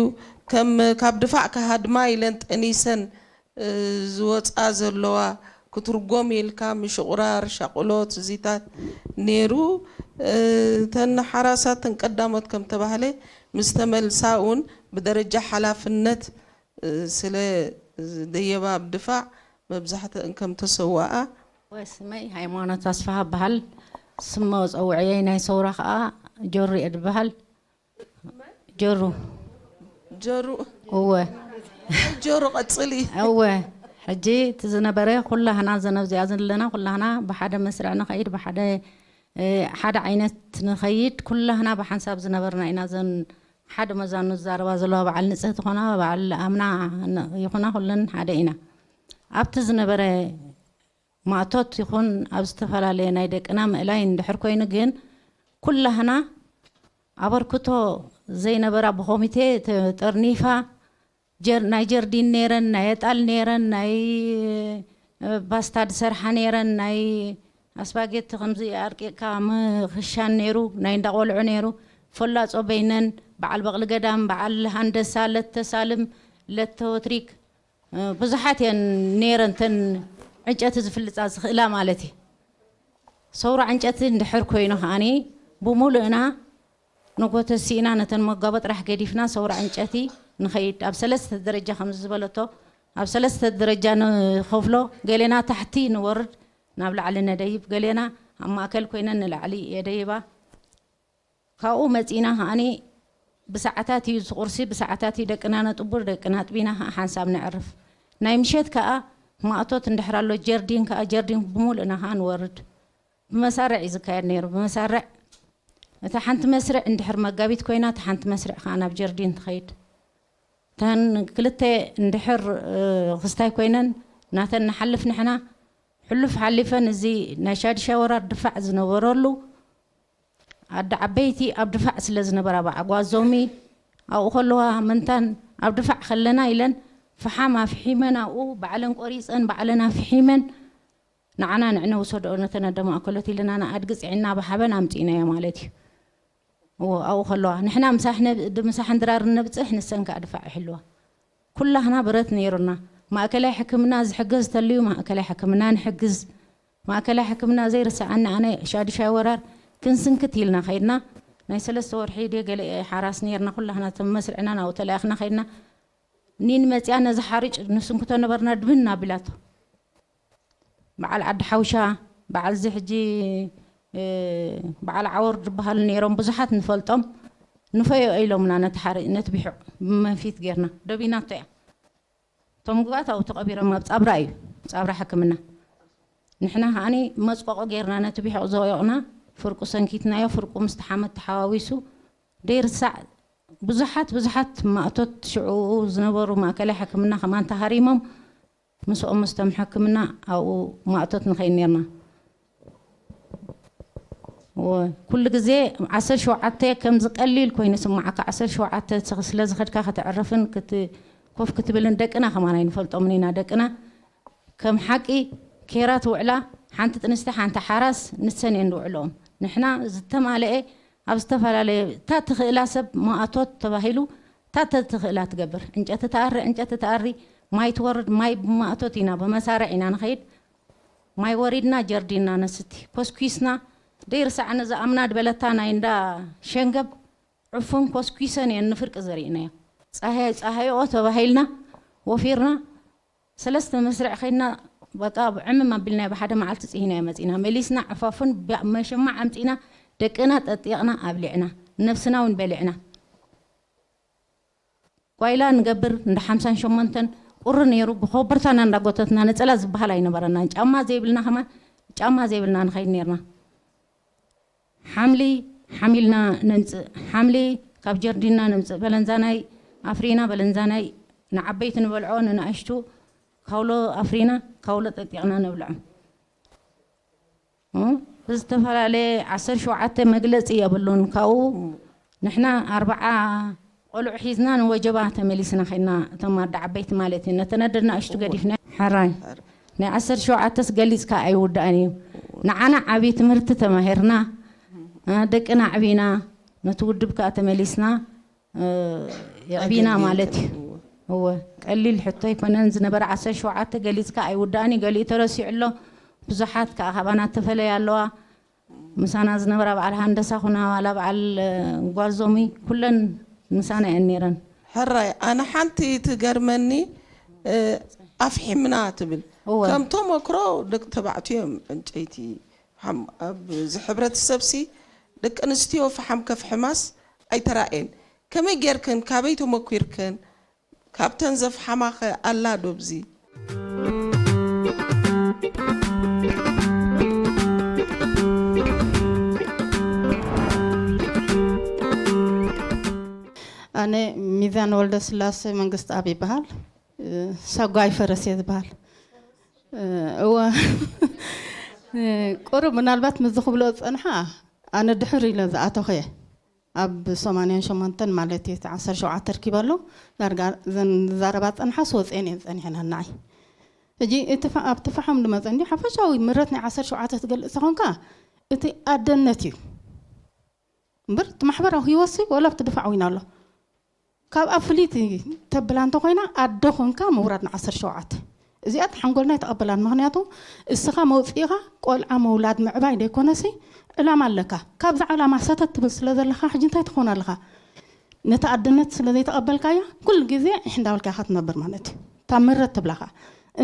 ከም ካብ ድፋዕ ክሃድማ ኢለን ጠኒሰን ዝወፃ ዘለዋ ክትርጎም ኢልካ ምሽቑራር ሻቑሎት እዚታት ነይሩ። እተን ሓራሳት ተን ቀዳሞት ከም ተባህለ ምስ ተመልሳ እውን ብደረጃ ሓላፍነት ስለ ዝደየባ ኣብ ድፋዕ መብዛሕትአን ከም ተሰዋኣ። ስመይ ሃይማኖት ኣስፍሃ በሃል። ስም መፀውዕየይ ናይ ሰውራ ከዓ ጆሩ እየ ዝበሃል። ጆሩ ጆሩ እወ ጆሩ ቀፅሊ። እወ ሕጂ እቲ ዝነበረ ኩላህና ዘነብዚኣ ዘለና ኩላህና ብሓደ መስርዕ ንኸይድ ብሓደ ሓደ ዓይነት ንኸይድ ኩላህና ብሓንሳብ ዝነበርና ኢና። ዘን ሓደ መዛኑ ዝዛረባ ዘለዋ በዓል ንፅህቲ ኮና በዓል ኣምና ይኹና ኩለን ሓደ ኢና። ኣብቲ ዝነበረ ማእቶት ይኹን ኣብ ዝተፈላለየ ናይ ደቅና ምእላይ እንድሕር ኮይኑ ግን ኩላህና ኣበርክቶ ዘይነበራ ብኮሚቴ ተጠርኒፋ ናይ ጀርዲን ነይረን ናይ ኣጣል ነይረን ናይ ባስታ ዝሰርሓ ነይረን ናይ ኣስባጌቲ ከምዚ ኣርቂቕካ ምኽሻን ነይሩ ናይ እንዳቆልዑ ነይሩ ፈላጾ በይነን በዓል በቕሊ ገዳም በዓል ሃንደሳ ለተሳልም ለተወትሪክ ብዙሓት እየን ነይረን ተን ዕንጨቲ ዝፍልፃ ዝኽእላ ማለት እዩ። ሰውራ ዕንጨቲ እንድሕር ኮይኑ ከዓኒ ብሙሉእና ንጎተሲእና ነተን መጋቦ ጥራሕ ገዲፍና ሰውራ ዕንጨቲ ንኸይድ ኣብ ሰለስተ ደረጃ ከምዚ ዝበለቶ ኣብ ሰለስተ ደረጃ ንኸፍሎ ገሌና ታሕቲ ንወርድ ናብ ላዕሊ ነደይብ ገሌና ኣብ ማእከል ኮይነን ንላዕሊ የደይባ። ካብኡ መፂና ከዓኒ ብሰዓታት እዩ ዝቁርሲ ብሰዓታት እዩ ደቅና ነጥቡር ደቅና ኣጥቢና ከዓ ሓንሳብ ነዕርፍ ናይ ምሸት ከዓ ማእቶት እንድሕር ኣሎ ጀርዲን ከዓ ጀርዲን ብሙሉእና ከዓ ንወርድ ብመሳርዕ እዩ ዝካየድ ነይሩ ብመሳርዕ እታ ሓንቲ መስርዕ እንድሕር መጋቢት ኮይና እታ ሓንቲ መስርዕ ከዓ ናብ ጀርዲን ትኸይድ እተን ክልተ እንድሕር ክስታይ ኮይነን ናተን ንሓልፍ ንሕና ሕሉፍ ሓሊፈን እዚ ናይ ሻድሻይ ወራር ድፋዕ ዝነበረሉ ኣደ ዓበይቲ ኣብ ድፋዕ ስለ ዝነበራ ብዓጓዞሚ ኣብኡ ከለዋ መንታን ኣብ ድፋዕ ከለና ኢለን ፈሓም ኣፍሒመን ኣብኡ ባዕለን ቆሪፀን ባዕለን ኣፍሒመን ንዓና ንዕነ ውሰድኦ ነተን ኣደ ማእከሎት ኢልና ንኣድጊ ፅዒና ብሓበን ኣምፂእናዮ ማለት እዩ። ኣብኡ ከለዋ ንሕና ምሳሕ ድምሳሕን ድራርን ነብፅሕ ንሰን ከዓ ድፋዕ ይሕልዋ። ኩላህና ብረት ነይሩና። ማእከላይ ሕክምና ዝሕገዝ ተልዩ ማእከላይ ሕክምና ንሕግዝ። ማእከላይ ሕክምና ዘይርስዓኒ ኣነ ሻዱሻይ ወራር ክንስንክት ኢልና ከይድና ናይ ሰለስተ ወርሒ ድየ ገለ ሓራስ ነይርና ኩላህና ተመስርዕና ናብኡ ተላኢኽና ከይድና ኒን መፅያ ነዚ ሓርጭ ንስንክቶ ነበርና ድብን ኣቢላቶ። በዓል ዓዲ ሓውሻ በዓል እዚ ሕጂ በዓል ዓወር ዝበሃሉ ነይሮም ብዙሓት ንፈልጦም ንፈዮ ኢሎምና ነቲ ሓርጭ ነቲ ቢሑቕ ብመንፊት ጌርና ደቢናቶ እያ። እቶም ጉባኣት ኣብኡ ተቐቢሮም ኣብ ጻብራ እዩ ጻብራ ሕክምና ንሕና ከዓኒ መጽቆቆ ጌርና ነቲ ቢሑቕ ዘወዮቕና ፍርቁ ሰንኪትናዮ ፍርቁ ምስቲ ሓመድ ተሓዋዊሱ ደይርሳዕ ብዙሓት ብዙሓት ማእቶት ሽዑ ዝነበሩ ማእከላይ ሕክምና ከማን ተሃሪሞም ምስኦም ምስቶም ሕክምና ኣብኡ ማእቶት ንኸይድ ኔርና። ኩሉ ግዜ ዓሰርተ ሸውዓተ ከም ዝቀሊል ኮይኑ ስማዓካ። ዓሰርተ ሸውዓተ ስለ ዝኸድካ ከተዕርፍን ክት-፣ ኮፍ ክትብልን ደቅና ከማን ኣይንፈልጦምን ኢና። ደቅና ከም ሓቂ ኬራ ትውዕላ፣ ሓንቲ ጥንስቲ ሓንቲ ሓራስ ንሰን እየን ዝውዕልኦም። ንሕና ዝተማለኤ ኣብ ዝተፈላለየ እታ ትኽእላ ሰብ ማእቶት ተባሂሉ እታ ተትኽእላ ትገብር። ዕንጨቲ ተኣሪ ዕንጨቲ ተኣሪ፣ ማይ ትወርድ ማይ ብማእቶት ኢና ብመሳርዕ ኢና ንኸይድ። ማይ ወሪድና ጀርዲንና ነስቲ ኮስኲስና። ደይርሳዕ ነዛ ኣምና ድበለታ ናይ እንዳ ሸንገብ ዕፉን ኮስኲሰን እየን ንፍርቂ ዘሪእናዮ። ጻህያይ ጻህያኦ ተባሂልና ወፊርና ሰለስተ መስርዕ ከይድና በቃ ዕምም ኣቢልናዮ። ብሓደ መዓልቲ ጽሂናዮ መጺና። መሊስና ዕፋፉን ብ-፣ መሸማዕ ኣምጺና ደቅና ጠጢቕና ኣብሊዕና። ነብስና እውን በሊዕና። ጓይላ ንገብር እንዳ ሓምሳን ሸሞንተን ቁሪ ነይሩ። ብኮቦርታና እንዳጎተትና ነጸላ ዝበሃል ኣይነበረናን። ጫማ ዘይብልና ከማን ጫማ ዘይብልና ንኸይድ ነይርና። ሓምሊ ሓሚልና ነምጽእ። ሓምሊ ካብ ጀርዲንና ነምጽእ። በለንዛናይ ኣፍሪና፣ በለንዛናይ ንዓበይቲ ንበልዖ፣ ንንኣሽቱ ካውሎ ኣፍሪና፣ ካውሎ ጠጢቕና ነብልዖም። እ? ብዝተፈላለየ ዓሰርተ ሸውዓተ መግለጺ የብሉን። ካብኡ ንሕና ኣርብዓ ቆልዑ ሒዝና ንወጀባ ተመሊስና ኸይድና፣ እቶም ኣደ ዓበይቲ ማለት እዩ። ነተን ኣደ ንኣሽቱ ገዲፍና። ሕራይ ናይ ዓሰርተ ሸውዓተስ ገሊጽካ ኣይውዳእን እዩ። ንዓና ዓብዪ ትምህርቲ ተማሂርና፣ እ፣ ደቅና ኣዕቢና፣ ነቲ ውድብ ከኣ ተመሊስና፣ እ፣ የዕቢና ኣገልግል ማለት እዩ። እወ። እወ፣ ቀሊል ሕቶ ኣይኮነን ዝነበረ። ዓሰርተ ሸውዓተ ገሊጽካ ኣይውዳእን እዩ። ገሊኡ ተረሲዑ ኣሎ። ብዙሓት ከኣ ካባና ተፈለያ ኣለዋ። ምሳና ዝነበራ በዓል ሃንደሳ ኩና ዋላ በዓል፣ እ፣ ጓል ዞሚ ኩለን ምሳና እየን ነይረን። ሕራይ ኣነ ሓንቲ ትገርመኒ፣ እ፣ ኣፍሒምና ትብል። እወ። ከም ተመክሮ ደቂ ተባዕትዮ እዮም ዕንጨይቲ። ሓም-፣ ኣብዚ ሕብረተሰብሲ ደቂ ኣንስትዮ ፈሓም ከፍሕማስ ኣይተራእየን። ከመይ ጌርክን? ካበይ ተመኲርክን? ካብተን ዘፍሓማኸ ኣላ ዶ ኣብዚ? ኣነ ሚዛን ወልደስላሴ መንግስትኣብ ይበሃል። እ፣ ሰጓይ ፈረስ እየ ዝበሃል። እ፣ እወ። እ፣ ቁሩብ ምናልባት ምስዚ ክብልኦ ዝጸንሓ፣ ኣነ ድሕር ኢለ ዝኣተኹ እየ። ኣብ ሰማንያን ሸሞንተን ማለት እዩ፣ እቲ ዓሰርተ ሸውዓተ ርኪበሉ፣ ዳርጋ እዘን ዝዛረባ ዝጸንሓ ስወጽኤን እየን ጸኒሐን ኣናዓይ። ሕጂ እቲ ፋ-፣ ኣብቲ ፈሓም ዝመጸ እንዲ ሓፈሻዊ ምረት ናይ ዓሰርተ ሸውዓተ ትገልጽ ተኾንካ፣ እቲ ኣደነት እዩ። እምበር እቲ ማሕበራዊ ህይወትሲ ወላ ኣብቲ ድፋዕ ዊና ኣሎ። ካብኣ ፍልይቲ ተብላ እንተኾይና፣ ኣደ ኾንካ ምውራድ ንዓሰርተ ሸውዓተ። እዚኣ ሓንጎልና ኣይተቐበላን። ምኽንያቱ እስኻ መውፅኢኻ ቆልዓ ምውላድ ምዕባይ ዘይኮነሲ ዕላማ ኣለካ። ካብዛ ዕላማ ሰተት ትብል ስለ ዘለኻ፣ ሕጂ እንታይ ትኾን ኣለኻ? ነቲ ኣደነት ስለ ዘይተቐበልካያ፣ ኩሉ ግዜ ዒሕ እንዳበልካ ኢኻ ትነብር ማለት እዩ። እታ ምረት ትብላኻ።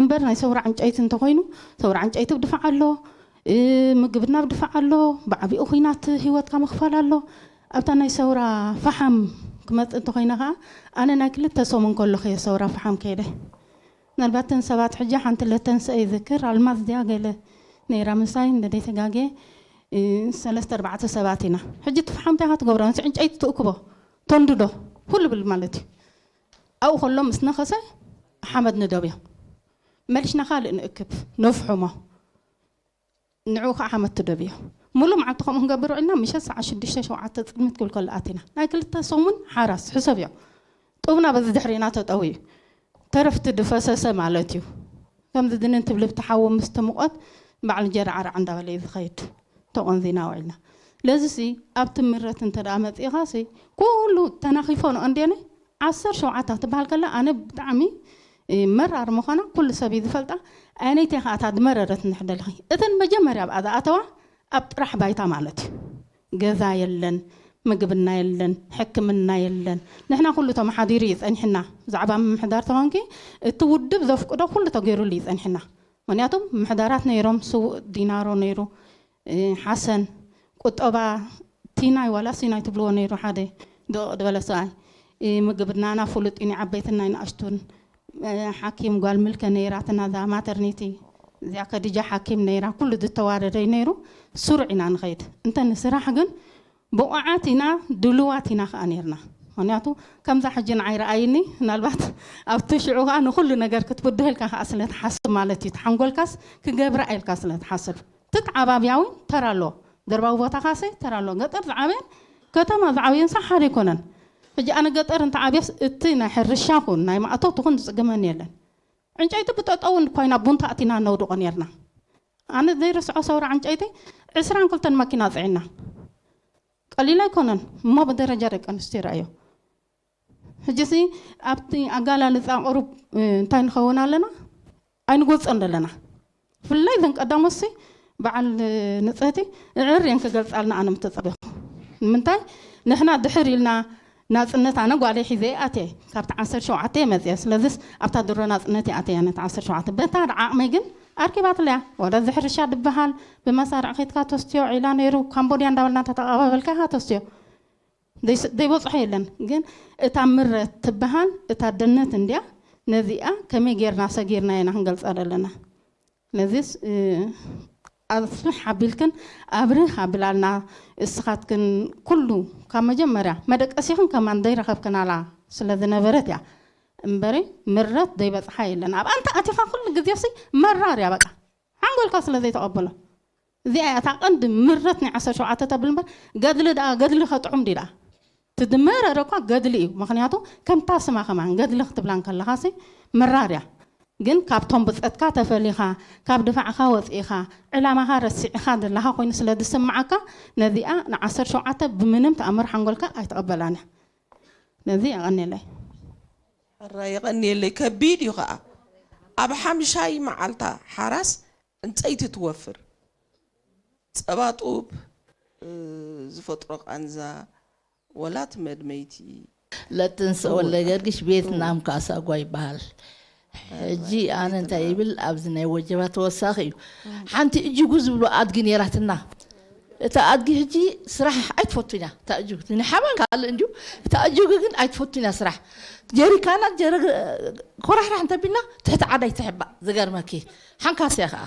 እምበር ናይ ሰውራ ዕንጨይቲ እንተኾይኑ፣ ሰውራ ዕንጨይቲ ብድፋዕ ኣሎ፣ እ፣ ምግብና ብድፋዕ ኣሎ፣ ብዓቢኡ ኹናት ህይወትካ ምኽፋል ኣሎ። ኣብታ ናይ ሰውራ ፈሓም ክመጽእ እንተኾይነ ኸኣ፣ ኣነ ናይ ክልተ ሰሙን ከለኹ እየ ሰውራ ፈሓም ከይደ። ምናልባት እተን ሰባት ሕጂ ሓንቲ ለተንሰ ይዝክር፣ ኣልማዝ ድያ ገለ ነይራ ምሳይ፣ እንደ ዘይተጋግየ፣ እ፣ ሰለስተ ኣርባዕተ ሰባት ኢና። ሕጂ እቲ ፈሓም እንታይ ኢኻ ትገብሮ? ነቲ ዕንጨይቲ ትእክቦ፣ ተንድዶ፣ ኩሉ ብል ማለት እዩ። ኣብኡ ከሎ ምስ ነኸሰ ሓመድ ንደብዮ። መሊስና ካልእ ንእክብ፣ ነፍሕሞ። ንዕኡ ከዓ ሓመድ ትደብዮ። ሙሉእ መዓልቲ ከምኡ ክንገብር ውዒልና፣ ምሸት ሰዓት ሽዱሽተ ሸውዓተ ጽልምት ክብል ከሎ ኣቲና። ናይ ክልተ ሰሙን ሓራስ፣ ሕሰብዮ። ጡብና በዚ ድሕሪና ተጠውዩ። ተረፍቲ ድፈሰሰ ማለት እዩ። ከምዚ ድንን ትብሊ ብቲ ሓዊ ምስቲ ሙቐት፣ በዓል እንጀራ ዓራዕ እንዳበለ እዩ ዝኸይድ። ተቖንዚና ውዒልና። ለዚሲ፣ ኣብቲ ምረት እንተ ደኣ መጺእኻሲ፣ ኩሉ ተናኺፎ ንቐንዴነ፣ ዓሰርተ ሸውዓተ ትበሃል ከላ፣ ኣነ ብጣዕሚ፣ እ፣ መራር ምዃና ኩሉ ሰብ እዩ ዝፈልጣ። ኣየነይቲ እያ ኸኣ እታ ዝመረረት እንድሕር ደለኺ? እተን መጀመርያ ኣብኣ ዝኣተዋ ኣብ ጥራሕ ባይታ ማለት እዩ። ገዛ የለን፣ ምግብና የለን፣ ሕክምና የለን። ንሕና ኩሉ ተመሓዲሩ እዩ ጸኒሕና። ብዛዕባ ምምሕዳር ተኾንኪ፣ እቲ ውድብ ዘፍቅዶ ኩሉ ተገይሩሉ እዩ ጸኒሕና። ምኽንያቱ ምምሕዳራት ነይሮም፣ ስዉእ ዲናሮ ነይሩ፣ እ፣ ሓሰን፣ ቁጠባ፣ ቲናይ ዋላ ሲናይ ትብልዎ ነይሩ ሓደ ድቕቕ ዝበለ ሰብኣይ። እ፣ ምግብናና ፍሉጥ እዩ፣ ናይ ዓበይትን ናይ ንኣሽቱን። እ፣ ሓኪም ጓል ምልከ ነይራትና፣ እዛ ማተርኒቲ፣ እዚኣ ከዲጃ ሓኪም ነይራ፣ ኩሉ ዝተዋደደ እዩ ነይሩ። ስሩዕ ኢና ንኸይድ። እንተ ንስራሕ ግን ብቑዓት ኢና፣ ድሉዋት ኢና ከኣ ነይርና። ምኽንያቱ ከምዛ ሕጂ ንዓይ ረኣይኒ፣ ምናልባት ኣብቲ ሽዑ ከኣ ንኹሉ ነገር ክትብድህ ኢልካ ከኣ ስለ ትሓስብ ማለት እዩ። ተሓንጎልካስ ክገብራ ኢልካ ስለ ትሓስብ። ትትዓባብያ እውን ተራ ኣለዎ። ደርባዊ ቦታ ካሰ ተራ ኣሎ። ገጠር ዝዓበየን ከተማ ዝዓበየን ሳ ሓደ ኣይኮነን። ሕጂ ኣነ ገጠር እንተ ዓብየስ እቲ ናይ ሕርሻ ኩን ናይ ማእቶት ኩን ዝጽገመኒ የለን። ዕንጨይቲ ብጠጠውን ኮይና ቡን ተኣቲና ነውድቆ ነርና። ኣነ ዘይርስዖ ሰውራ ዕንጨይቲ ዕስራን ክልተን መኪና ጽዒና። ቀሊል ኣይኮነን እሞ ብደረጃ ደቂ ኣንስትዮ ይረኣዮ። ሕጂ ሲ ኣብቲ ኣጋላልጻ ቁሩብ እንታይ ንኸውን ኣለና ኣይንጎጸን ዘለና። ብፍላይ ዘን ቀዳሞት ሲ በዓል ንጽህቲ ዕር እየን ክገልጻልና ኣነ ምተጸበኹ። ንምንታይ ንሕና ድሕር ኢልና ናጽነት ኣነ ጓለይ ሒዘ ኣትየ ካብቲ ዓሰርተ ሸውዓተ መጽየ። ስለዚስ ኣብታ ድሮ ናጽነት ኣትየ ነቲ ዓሰርተ ሸውዓተ በታ ዓቕመይ ግን ኣርኪባትለያ። ወላ እዚ ሕርሻ ድበሃል ብመሳርዕ ኬትካ ተስትዮ ዒላ ነይሩ ካምቦድያ እንዳበልና ተተቐባበልካ ኢኻ ተስትዮ። ዘይስ- ዘይበጽሖ የለን። ግን እታ ምረት ትበሃል እታ ደነት እንድያ። ነዚኣ ከመይ ጌርና ሰጊርና ኢና ክንገልጻ ዘለና። ነዚስ ኣስፍሕ ኣቢልክን ኣብርህ ኣብላልና። እስኻትክን ኩሉ ካብ መጀመርያ መደቀሲኽን ከማን ዘይረኸብክናላ ስለ ዝነበረት እያ እምበሪ ምረት ዘይበጽሓ የለን። ኣብ ኣንታ ኣቲኻ ኩሉ ግዜ ሲ መራር እያ በቃ ሓንጎልካ ስለ ዘይተቐበሎ። እዚኣ እያ እታ ቀንዲ ምረት ናይ ዓሰርተ ሸውዓተ ተብል እምበር ገድሊ ደኣ ገድሊ ከጥዑም ድዩ ደኣ? ትድመረረ እኳ ገድሊ እዩ። ምኽንያቱ ከምታ ስማ ከማን ገድሊ ክትብላ እንከለኻሲ መራር እያ። ግን ካብቶም ብጸትካ ተፈሊኻ ካብ ድፋዕኻ ወጺእኻ ዕላማኻ ረሲዕኻ ዘለኻ ኮይኑ ስለ ዝስምዓካ ነዚኣ ንዓሰርተ ሸውዓተ ብምንም ተኣምር ሓንጎልካ ኣይትቐበላን እያ። ነዚ የቐንየለይ። ሕራ የቐንየለይ። ከቢድ እዩ ኸዓ። ኣብ ሓምሻይ መዓልታ ሓራስ ዕንፀይቲ ትወፍር። ፀባ ጡብ ዝፈጥሮ ቃንዛ ወላ እቲ መድመይቲ ለትንስእ ወልደ ገርግሽ ቤት ናም ካሳጓ ይበሃል። ሕጂ ኣነ እንታይ ይብል ኣብዚ ናይ ወጀባ ተወሳኺ እዩ። ሓንቲ እጅጉ ዝብሉ ኣድጊ ነይራትና። እታ ኣድጊ ሕጂ ስራሕ ኣይትፈቱን እያ። እታ እጅጉ ንሓባን ካልእ እንዲዩ እታ እጅጉ ግን ኣይትፈቱን እያ ስራሕ። ጀሪካናት ጀረ ኮራሕራሕ እንተቢልና ትሕቲ ዓዳ ይትሕባእ ዝገርመኪ ሓንካስ እያ ከዓ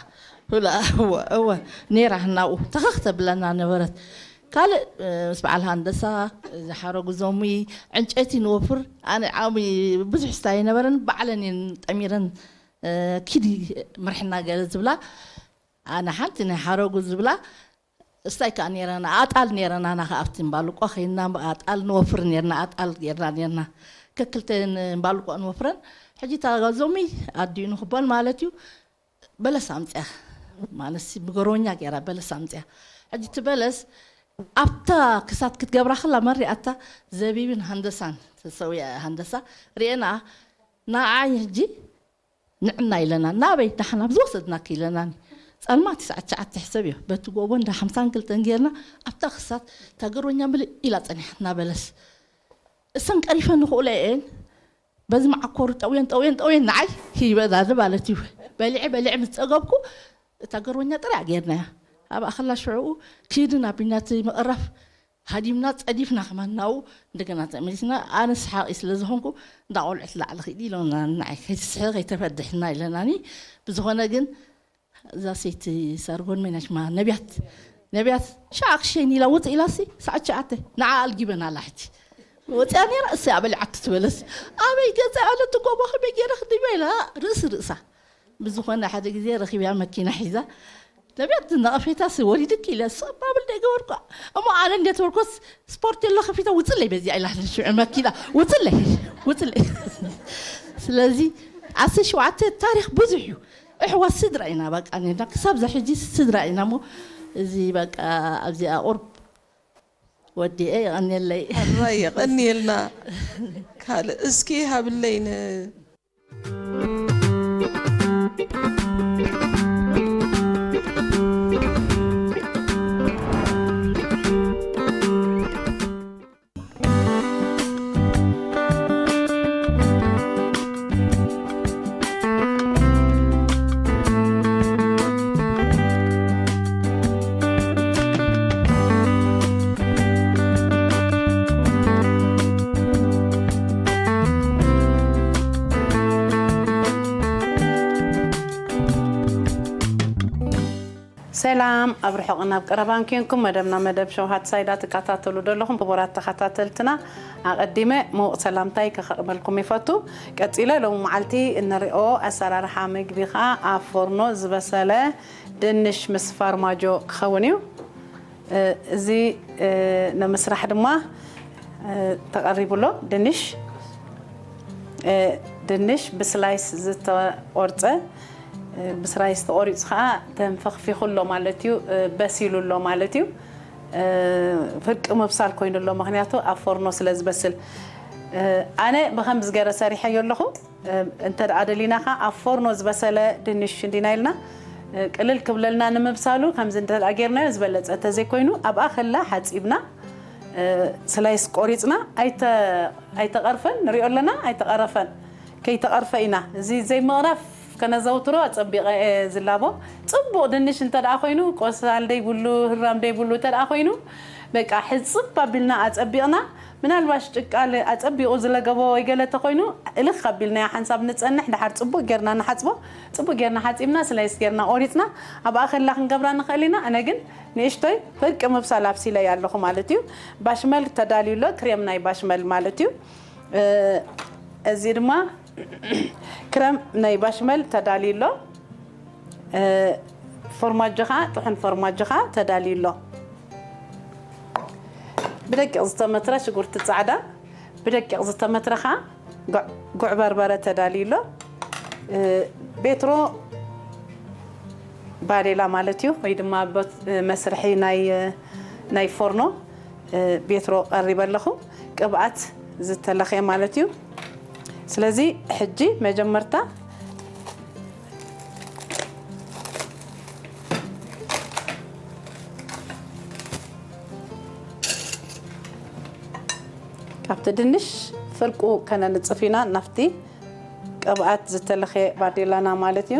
እወ እወ ነይራ ናብኡ ተኸኽ ተብለና ነበረት። ካልእ ምስ በዓል ሃንደሳ ዝሓረጉ ዞሚ ዕንጨይቲ ንወፍር ኣነ ዓሚ ብዙሕ ስታ ኣይነበረን ባዕለን እየን ጠሚረን ኪዲ ምርሕና ገለ ዝብላ ኣነ ሓንቲ ናይ ሓረጉ ዝብላ እስታይ ከዓ ነይረና ኣጣል ነይረና ናኸ ኣብቲ እምባልቆ ከይና ኣጣል ንወፍር ነርና ኣጣል ገርና ነርና ከክልተ እምባልቆ ንወፍረን ሕጂ ታጋዞሚ ኣዲኡ ንክበል ማለት እዩ በለስ ኣምፅያ ማለት ብገሮኛ ገይራ በለስ ኣምፅያ ሕጂ እቲ በለስ ኣብታ ክሳት ክትገብራ ከላ መሪኣታ ዘቢብን ሃንደሳን ተሰውያ ሃንደሳ ርኤና ንዓይ ሕጂ ንዕና ኢለና ናበይ ዳሕና ብዝወሰድናክ ኢለናኒ ጸልማት ሰዓት ትሽዓተ ሕሰብ እዩ በቲ ጎቦ እንዳ ሓምሳን ክልተን ጌርና ኣብታ ክሳት ታገሮኛ ምልእ ኢላ ጸኒሓትና በለስ እሰን ቀሪፈን ንኽእሎ እየን በዚ መዓኮሩ ጠውየን ጠውየን ጠውየን ንዓይ ይበዳል ማለት እዩ በሊዐ በሊዐ ምስ ጸገብኩ እታ ገርበኛ ጥራይ ጌርናያ ኣብ ኣኸላ ሽዕኡ ኪድን ኣቢናት ምቕራፍ ሃዲምና ጸዲፍና ከማን ናብኡ እንደገና ተመሊስና ኣነ ሰሓቂ ስለ ዝኾንኩ እንዳ ቆልዑት ላዕሊ ኺዲ ኢሎና ንዓይ ከይትስሕቂ ከይተፈድሕና ኢለናኒ ብዝኾነ ግን እዛ ሰይቲ ሳርጎን መይናሽማ ነቢያት ነቢያት ሻዕ ክሸይን ኢላ ውፅእ ኢላሲ ሰዓት ሸዓተ ንዓ ኣልጊበና ኣላ ሕጂ ወፅያ ነይራ እሰይ ኣበሊዓቱ ትበለስ ኣበይ ገዛ ኣለቲ ጎቦ ከመይ ገይረ ክድበ ኢላ ርእሲ ርእሳ ብዝኾነ ሓደ ግዜ ረኺብያ መኪና ሒዛ ነቢያት ነቐፌታስ ወሊድኪ ኢለ ስቕ ባብል ዶ ይገበርኳ እሞ ኣነ እንዴት ወልኮስ ስፖርት የሎ ከፊተ ውፅለይ በዚኣ ኢላ ሽዑ መኪና ውፅለይ ውፅለይ ስለዚ ዓሰርተ ሸውዓተ ታሪክ ብዙሕ እዩ እሕዋት ስድራ ኢና በቃ ኔርና ክሳብ ዛ ሕጂ ስድራ ኢና እሞ እዚ በቃ ኣብዚኣ ቁርብ ወዲኤ የቐንየለይ ሕራይ የቐንየልና ካልእ እስኪ ሃብለይ ን ሰላም ኣብ ርሑቕን ኣብ ቀረባን ኪንኩም መደብና መደብ ሸውሃት ሳይዳ ትከታተሉ ዘለኹም ክቡራት ተኸታተልትና ኣቐዲመ ምውቕ ሰላምታይ ከኸቕበልኩም ይፈቱ ቀጺለ ሎም መዓልቲ እንሪኦ ኣሰራርሓ ምግቢ ኸዓ ኣብ ፎርኖ ዝበሰለ ድንሽ ምስ ፋርማጆ ክኸውን እዩ እዚ ንምስራሕ ድማ ተቐሪቡ ኣሎ። ድንሽ ድንሽ ብስላይስ ዝተቆርፀ፣ ብስላይስ ተቆሪፁ ከዓ ተንፈኽፊኹ ኣሎ ማለት እዩ። በሲሉ ኣሎ ማለት እዩ። ፍርቂ ምብሳል ኮይኑ ኣሎ፣ ምክንያቱ ኣብ ፎርኖ ስለ ዝበስል። ኣነ ብከምዚ ገይረ ሰሪሐዮ ኣለኹ። እንተ ደኣ ደሊና ከኣ ኣብ ፎርኖ ዝበሰለ ድንሽ እንዲና ኢልና፣ ቅልል ክብለልና ንምብሳሉ ከምዚ እንተ ደኣ ጌርናዮ ዝበለጸ፣ እንተ ዘይኮይኑ ኣብኣ ከላ ሓጺብና፣ ስላይስ ቆሪጽና፣ ኣይተ-፣ ኣይተቐርፈን ንሪኦ ኣለና፣ ኣይተቐረፈን። ከይተቐርፈ ኢና። እዚ ዘይምቕራፍ ከነዘውትሮ ኣጸቢቐ እየ ዝላቦ። ጽቡቕ ድንሽ እንተ ደኣ ኮይኑ፣ ቆሳል ደይብሉ፣ ህራም ደይብሉ እንተ ደኣ ኮይኑ፣ በቃ ሕጽብ ኣቢልና ኣጸቢቕና፣ ምናልባሽ ጭቃ ለ-፣ ኣጸቢቑ ዝለገቦ ወይ ገለ ተኾይኑ፣ እልኽ ኣቢልናዮ ሓንሳብ ንጸንሕ፣ ደሓር ጽቡቕ ጌርና ንሓጽቦ። ጽቡቕ ጌርና ሓጺብና፣ ስላይስ ጌርና ቆሪጽና፣ ኣብኣ ከላ ክንገብራ ንኽእል ኢና። ኣነ ግን ንእሽቶይ ፍርቂ ምብሳል ኣብሲለያ ኣለኹ ማለት እዩ። ባሽመል ተዳልዩ ኣሎ፣ ክሬም ናይ ባሽመል ማለት እዩ። እ፣ እዚ ድማ ክሬም ናይ ባሽመል ተዳልዩ ኣሎ። እ፣ ፎርማጆ ኸዓ፣ ጥሑን ፎርማጆ ኸዓ ተዳልዩ ኣሎ። ብደቂቕ ዝተመትረ ሽጉርቲ ጻዕዳ፣ ብደቂቕ ዝተመትረ ኸዓ ጉዕ-፣ ጉዕ በርበረ ተዳልዩ ኣሎ። እ፣ ቤትሮ ባዴላ ማለት እዩ፣ ወይ ድማ ቦት-፣ መስርሒ ናይ፣ ናይ ፎርኖ፣ እ፣ ቤትሮ ቀሪበ ኣለኹ። ቅብኣት ዝተለኽየ ማለት እዩ። ስለዚ ሕጂ መጀመርታ ካብቲ ድንሽ ፍርቁ ከነንጽፍ ኢና፣ ናብቲ ቅብኣት ዝተለኽየ ባዴላና ማለት እዩ።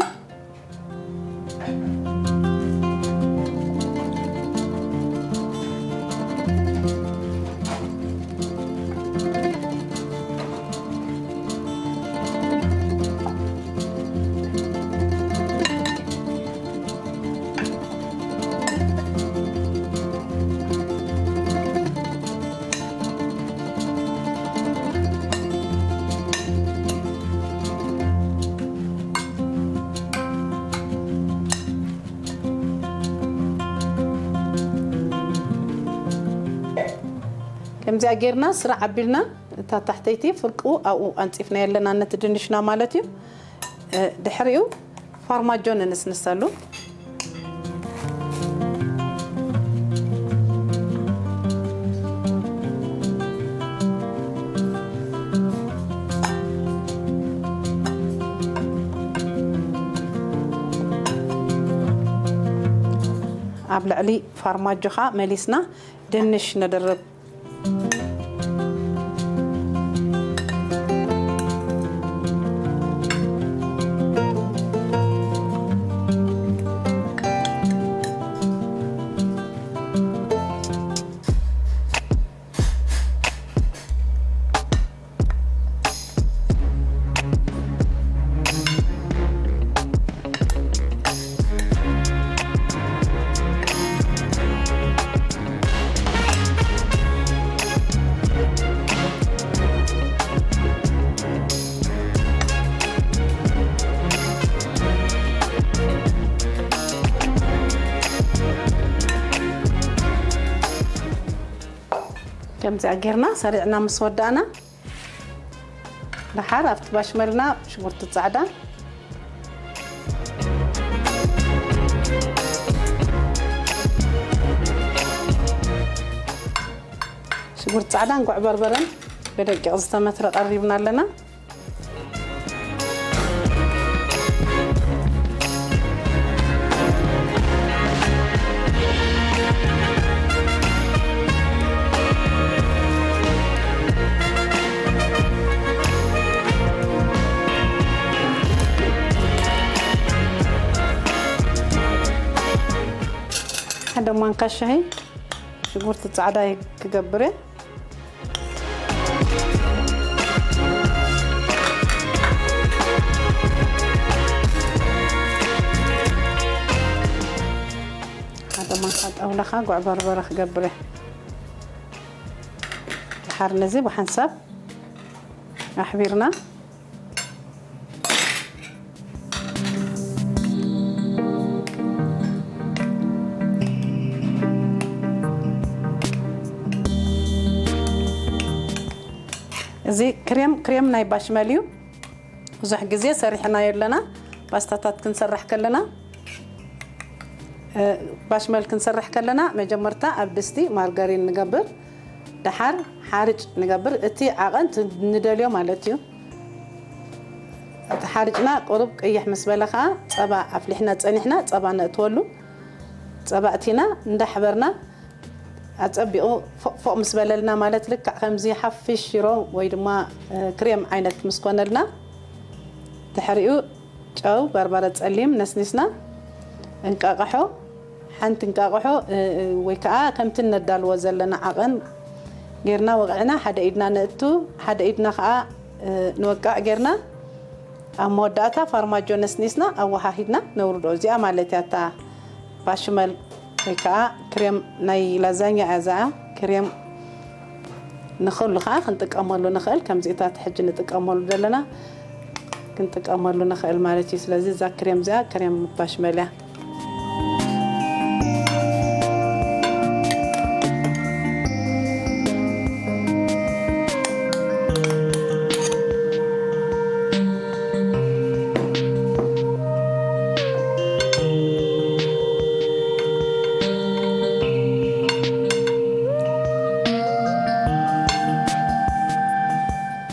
ከምዚኣ ጌርና ስራዕ ኣቢልና፣ እታ ታሕተይቲ ፍርቁ ኣብኡ ኣንጺፍና ኣለና ነቲ ድንሽና ማለት እዩ። እ፣ ድሕሪኡ ፋርማጆ ንንስንሰሉ። ኣብ ልዕሊ ፋርማጆኻ መሊስና ድንሽ ነድርብ። ከምዚኣ ጌርና ሰሪዕና ምስ ወዳእና፣ ደሓር ኣብቲ ባሽመልና ሽጉርቲ ጻዕዳ፣ ሽጉርቲ ጻዕዳን ጉዕ በርበረን ብደቂቕ ዝተመትረ ቀሪብና ኣለና። ሓደ ማንካ ሻሂ ሽጉርቲ ጻዕዳ ክገብር እየ። ሓደ ማንካ ጣውላ ኸኣ ጉዕ በርበረ ክገብር እየ። ድሓር ነዚ ብሓንሳብ ኣሕቢርና። እዚ ክሬም ክሬም ናይ ባሽመል እዩ። ብዙሕ ግዜ ሰሪሕናዮ ኣለና። ፓስታታት ክንሰርሕ ከለና ባሽመል ክንሰርሕ ከለና መጀመርታ ኣብ ድስቲ ማርጋሪን ንገብር፣ ደሓር ሓርጭ ንገብር፣ እቲ ዓቐን ንደልዮ ማለት እዩ። እቲ ሓርጭና ቁሩብ ቅይሕ ምስ በለ ከዓ ጸባ ኣፍሊሕና ጸኒሕና ጸባ ነእትወሉ። ጸባ እቲና እንዳሕበርና ኣጸቢቑ ፎቕ ፎቕ ምስ በለልና ማለት ልክዕ ከምዚ ሓፊሽ ሽሮ ወይ ድማ ክሬም ዓይነት ምስ ኮነልና ድሕሪኡ ጨው፣ በርበረ ጸሊም ነስኒስና፣ እንቃቕሖ፣ ሓንቲ እንቃቕሖ ወይ ከዓ ከምቲ ነዳልዎ ዘለና ዓቐን ጌርና ወቕዕና ሓደ ኢድና ነእቱ፣ ሓደ ኢድና ከዓ ንወቃዕ ጌርና ኣብ መወዳእታ ፋርማጆ ነስኒስና ኣወሃሂድና ነውርዶ። እዚኣ ማለት እያ እታ ባሽመል ወይ ከዓ ክሬም ናይ ላዛኛ እያ። እዚኣ ክሬም ንኽሉ ከዓ ክንጥቀመሉ ንኽእል፣ ከምዚታት ሕጂ ንጥቀመሉ ዘለና ክንጥቀመሉ ንኽእል ማለት እዩ። ስለዚ እዛ ክሬም እዚኣ ክሬም ባሽመል እያ።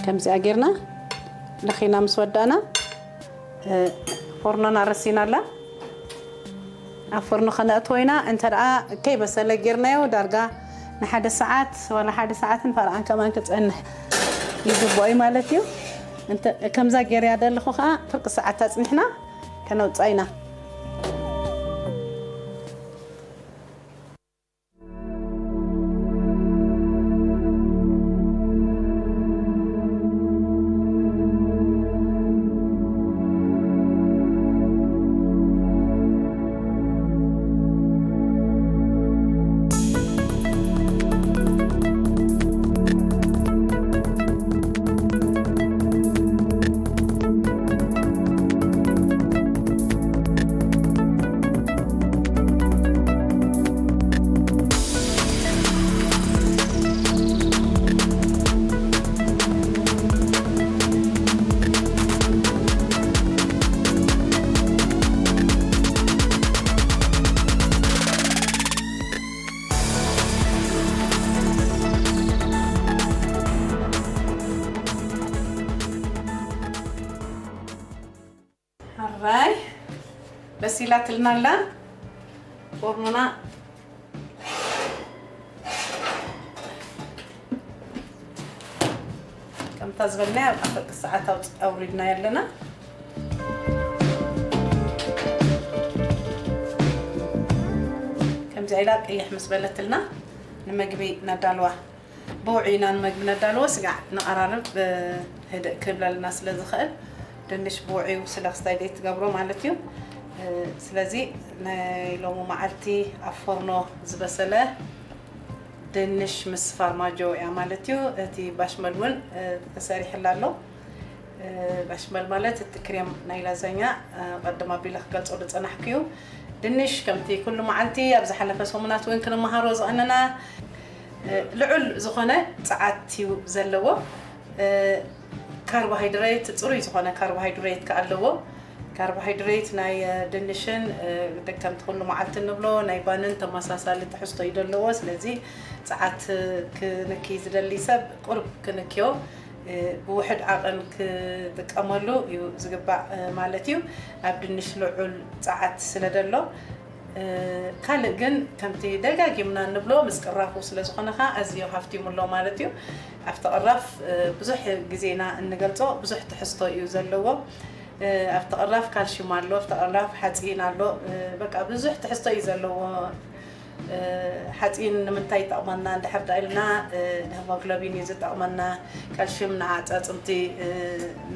ከምዚኣ ጌርና ለኺና ምስ ወዳእና፣ ፎርኖና ረሲና ኣላ። ኣብ ፎርኖ ከነእትዎ ኢና። እንተ ደኣ ከይበሰለ ጌርናዮ ዳርጋ ንሓደ ሰዓት ዋላ ሓደ ሰዓትን ፈረቓን ከማን ክጸንሕ ይግብኦ እዩ ማለት እዩ። እንተ-፣ ከምዛ ጌርያ ዘለኹ ከኣ ፍርቂ ሰዓት ኣጽኒሕና ከነውጽኣ ኢና። ኣራይ በሲላትልና ኣላ። ፎርኖና ከምታ ዝበልና ኣብ ፍርቂ ሰዓት ኣውፅ-፣ ኣውሪድና ኣለና። ከምዚ ኢላ ቅይሕ ምስ በለትልና ንመግቢ ነዳልዋ። ብውዑይ ኢና ንመግቢ ነዳልዎ፣ ስጋዕ ንቐራርብ፣ እ፣ ህድእ ክብለልና ስለ ዝኽእል፣ ድንሽ ብውዑዩ ስለ ክስታይ ዘይትገብሮ ማለት እዩ። እ፣ ስለዚ ናይ ሎሚ መዓልቲ ኣብ ፎርኖ ዝበሰለ ድንሽ ምስ ፋርማጆ እያ ማለት እዩ። እቲ ባሽመል እውን፣ እ፣ ተሰሪሕላ ኣሎ። እ፣ ባሽመል ማለት እቲ ክሬም ናይ ላዛኛ፣ እ፣ ቀደም ኣቢለ ክገልጾ ዝጸናሕኩ እዩ። ድንሽ ከምቲ ኩሉ መዓልቲ ኣብ ዝሓለፈ ሰሙናት እውን ክንመሃሮ ዝቐነና፣ እ፣ ልዑል ዝኾነ ጸዓት እዩ ዘለዎ። እ፣ ካርቦሃይድሬት፣ ጽሩይ ዝኾነ ካርቦሃይድሬት ከኣ ኣለዎ። ካርቦሃይድሬት ናይ፣ እ፣ ድንሽን፣ እ፣ ከምቲ ኩሉ መዓልቲ እንብሎ ናይ ባንን ተመሳሳሊ ትሕዝቶ እዩ ዘለዎ። ስለዚ ጸዓት ክንኪ ዝደሊ ሰብ ቁሩብ ክንክዮ፣ እ፣ ብውሕድ ዓቐን ክጥቀመሉ እዩ ዝግባእ፣ እ፣ ማለት እዩ። ኣብ ድንሽ ልዑል ጸዓት ስለ ደሎ፣ እ፣ ካልእ ግን ከምቲ ደጋጊምና እንብሎ ምስ ቅራፉ ስለ ዝኾነ ኸኣ ኣዝዩ ሃፍቲሙ ኣሎ ማለት እዩ። ኣብቲ ቅራፍ፣ እ፣ ብዙሕ ግዜና እንገልጾ ብዙሕ ትሕዝቶ እዩ ዘለዎ። እ፣ ኣብቲ ቅራፍ ካልሽዩም ኣሎ፣ ኣብቲ ቅራፍ ሓጺን ኣሎ። እ፣ በቃ ብዙሕ ትሕዝቶ እዩ ዘለዎ። እ፣ ሓጺን ንምንታይ ይጠቕመና እንድሕር ደኣ ኢልና፣ እ፣ ንሄሞግሎቢን እዩ ዝጠቕመና፣ ካልሽዩም ንኣጻጽምቲ፣ እ፣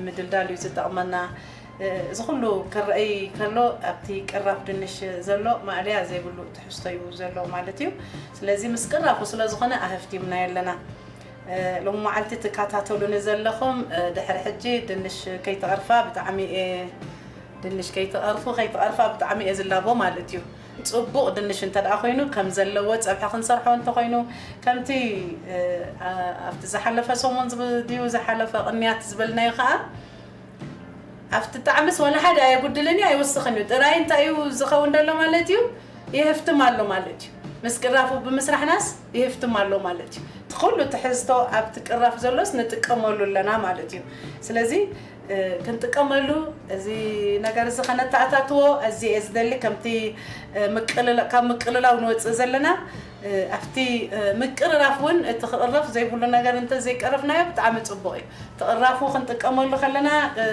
ምድልዳል እዩ ዝጠቕመና። እ፣ እዚ ኩሉ ክረኣይ ከሎ ኣብቲ ቅራፍ ድንሽ ዘሎ ማእለያ ዘይብሉ ትሕዝቶ እዩ ዘሎ ማለት እዩ። ስለዚ ምስ ቅራፉ ስለ ዝኾነ ኣህፍቲምናዮ ኣለና። እ፣ ሎሚ መዓልቲ ትከታተሉኒ ዘለኹም፣ እ፣ ድሕሪ ሕጂ ድንሽ ከይትቐርፋ ብጣዕሚ እየ፣ ድንሽ ከይትቐርፉ፣ ከይትቐርፋ ብጣዕሚ እየ ዝላቦ ማለት እዩ። ጽቡቕ ድንሽ እንተ ደኣ ኮይኑ፣ ከም ዘለዎ ጸብሒ ክንሰርሖ እንተኾይኑ፣ ከምቲ፣ እ፣ ኣ-፣ ኣብቲ ዝሓለፈ ሰሙን ዝብ-፣ ድዩ ዝሓለፈ ቅንያት ዝበልናዮ ኸኣ፣ ኣብቲ ጣዕምስ ዋላ ሓደ ኣየጉድልን እዩ፣ ኣይውስኽን እዩ። ጥራይ እንታይ እዩ ዝኸውን ዘሎ ማለት እዩ? ይህፍትም ኣሎ ማለት እዩ። ምስ ቅራፉ ብምስራሕናስ ይህፍትም ኣሎ ማለት እዩ። እቲ ኩሉ ትሕዝቶ ኣብቲ ቅራፍ ዘሎስ ንጥቀመሉ ኣለና ማለት እዩ። ስለዚ፣ እ፣ ክንጥቀመሉ፣ እዚ ነገር እዚ ከነተኣታትዎ፣ እዚ እየ ዝደሊ። ከምቲ፣ እ፣ ምቅልላ-፣ ካብ ምቅልላው ንወጽእ ዘለና፣ እ፣ ኣብቲ፣ እ፣ ምቅርራፍ እውን እቲ ክቕረፍ ዘይብሉ ነገር እንተ ዘይቀረፍናዮ ብጣዕሚ ጽቡቕ እዩ። እቲ ቅራፉ ክንጥቀመሉ ከለና፣ እ፣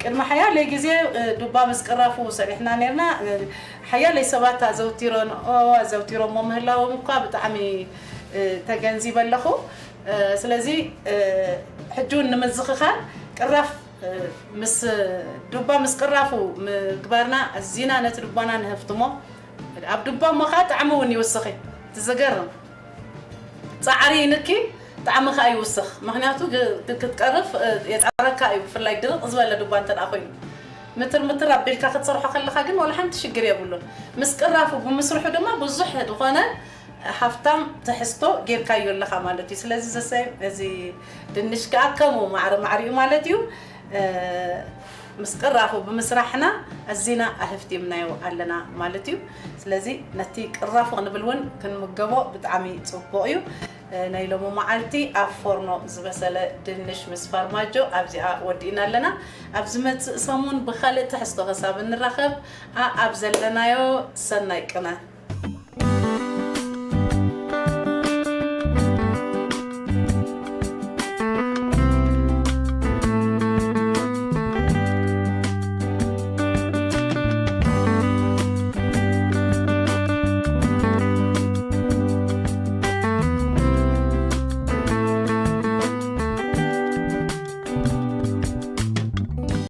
ቅድሚ ሓያለይ ግዜ፣ እ፣ ዱባ ምስ ቅራፉ ሰሪሕና ነርና። እ፣ ሓያለይ ሰባት ኣዘውቲሮን-፣ ኦ፣ ኣዘውቲሮሞ ምህላዎም እኳ ብጣዕሚ፣ እ፣ ተገንዚበ ኣለኹ። እ፣ ስለዚ፣ እ፣ ሕጂ እውን ንምዝኽኻር ቅራፍ፣ እ፣ ምስ ዱባ ምስ ቅራፉ ምግባርና ኣዚና ነቲ ዱባና ንህፍትሞ። ኣብ ዱባ እሞ ኸዓ ጣዕሚ እውን ይውስኽ እዩ። እቲ ዘገርም ጻዕሪ ይንኪ፣ ጣዕሚ ኸዓ ይውስኽ። ምኽንያቱ ግ-፣ ግ-፣ ክትቀርፍ፣ እ፣ የጻረካ እዩ፣ ብፍላይ ድርቕ ዝበለ ዱባ እንተ ደኣ ኮይኑ። ምትር ምትር ኣቢልካ ክትሰርሖ ከለኻ ግን ዋላ ሓንቲ ሽግር የብሉን። ምስ ቅራፉ ብምስርሑ ድማ ብዙሕ ዝኾነ ሃፍታም ትሕዝቶ ጌርካዮ ኣለኻ ማለት እዩ። ስለዚ ዘሰይ እዚ ድንሽ ከኣ ከምኡ ማዕረ ማዕሪኡ ማለት እዩ። እ፣ ምስ ቅራፉ ብምስራሕና ኣዚና ኣህፍቲምናዮ ኣለና ማለት እዩ። ስለዚ ነቲ ቅራፉ ክንብል እውን ክንምገቦ ብጣዕሚ ጽቡቕ እዩ። እ፣ ናይ ሎሚ መዓልቲ ኣብ ፎርኖ ዝበሰለ ድንሽ ምስ ፋርማጆ ኣብዚኣ ወዲእና ኣለና። ኣብ ዝመጽእ ሰሙን ብኻልእ ትሕዝቶ ክሳብ እንራኸብ፣ ኣ-፣ ኣብ ዘለናዮ ሰናይ ቅነ።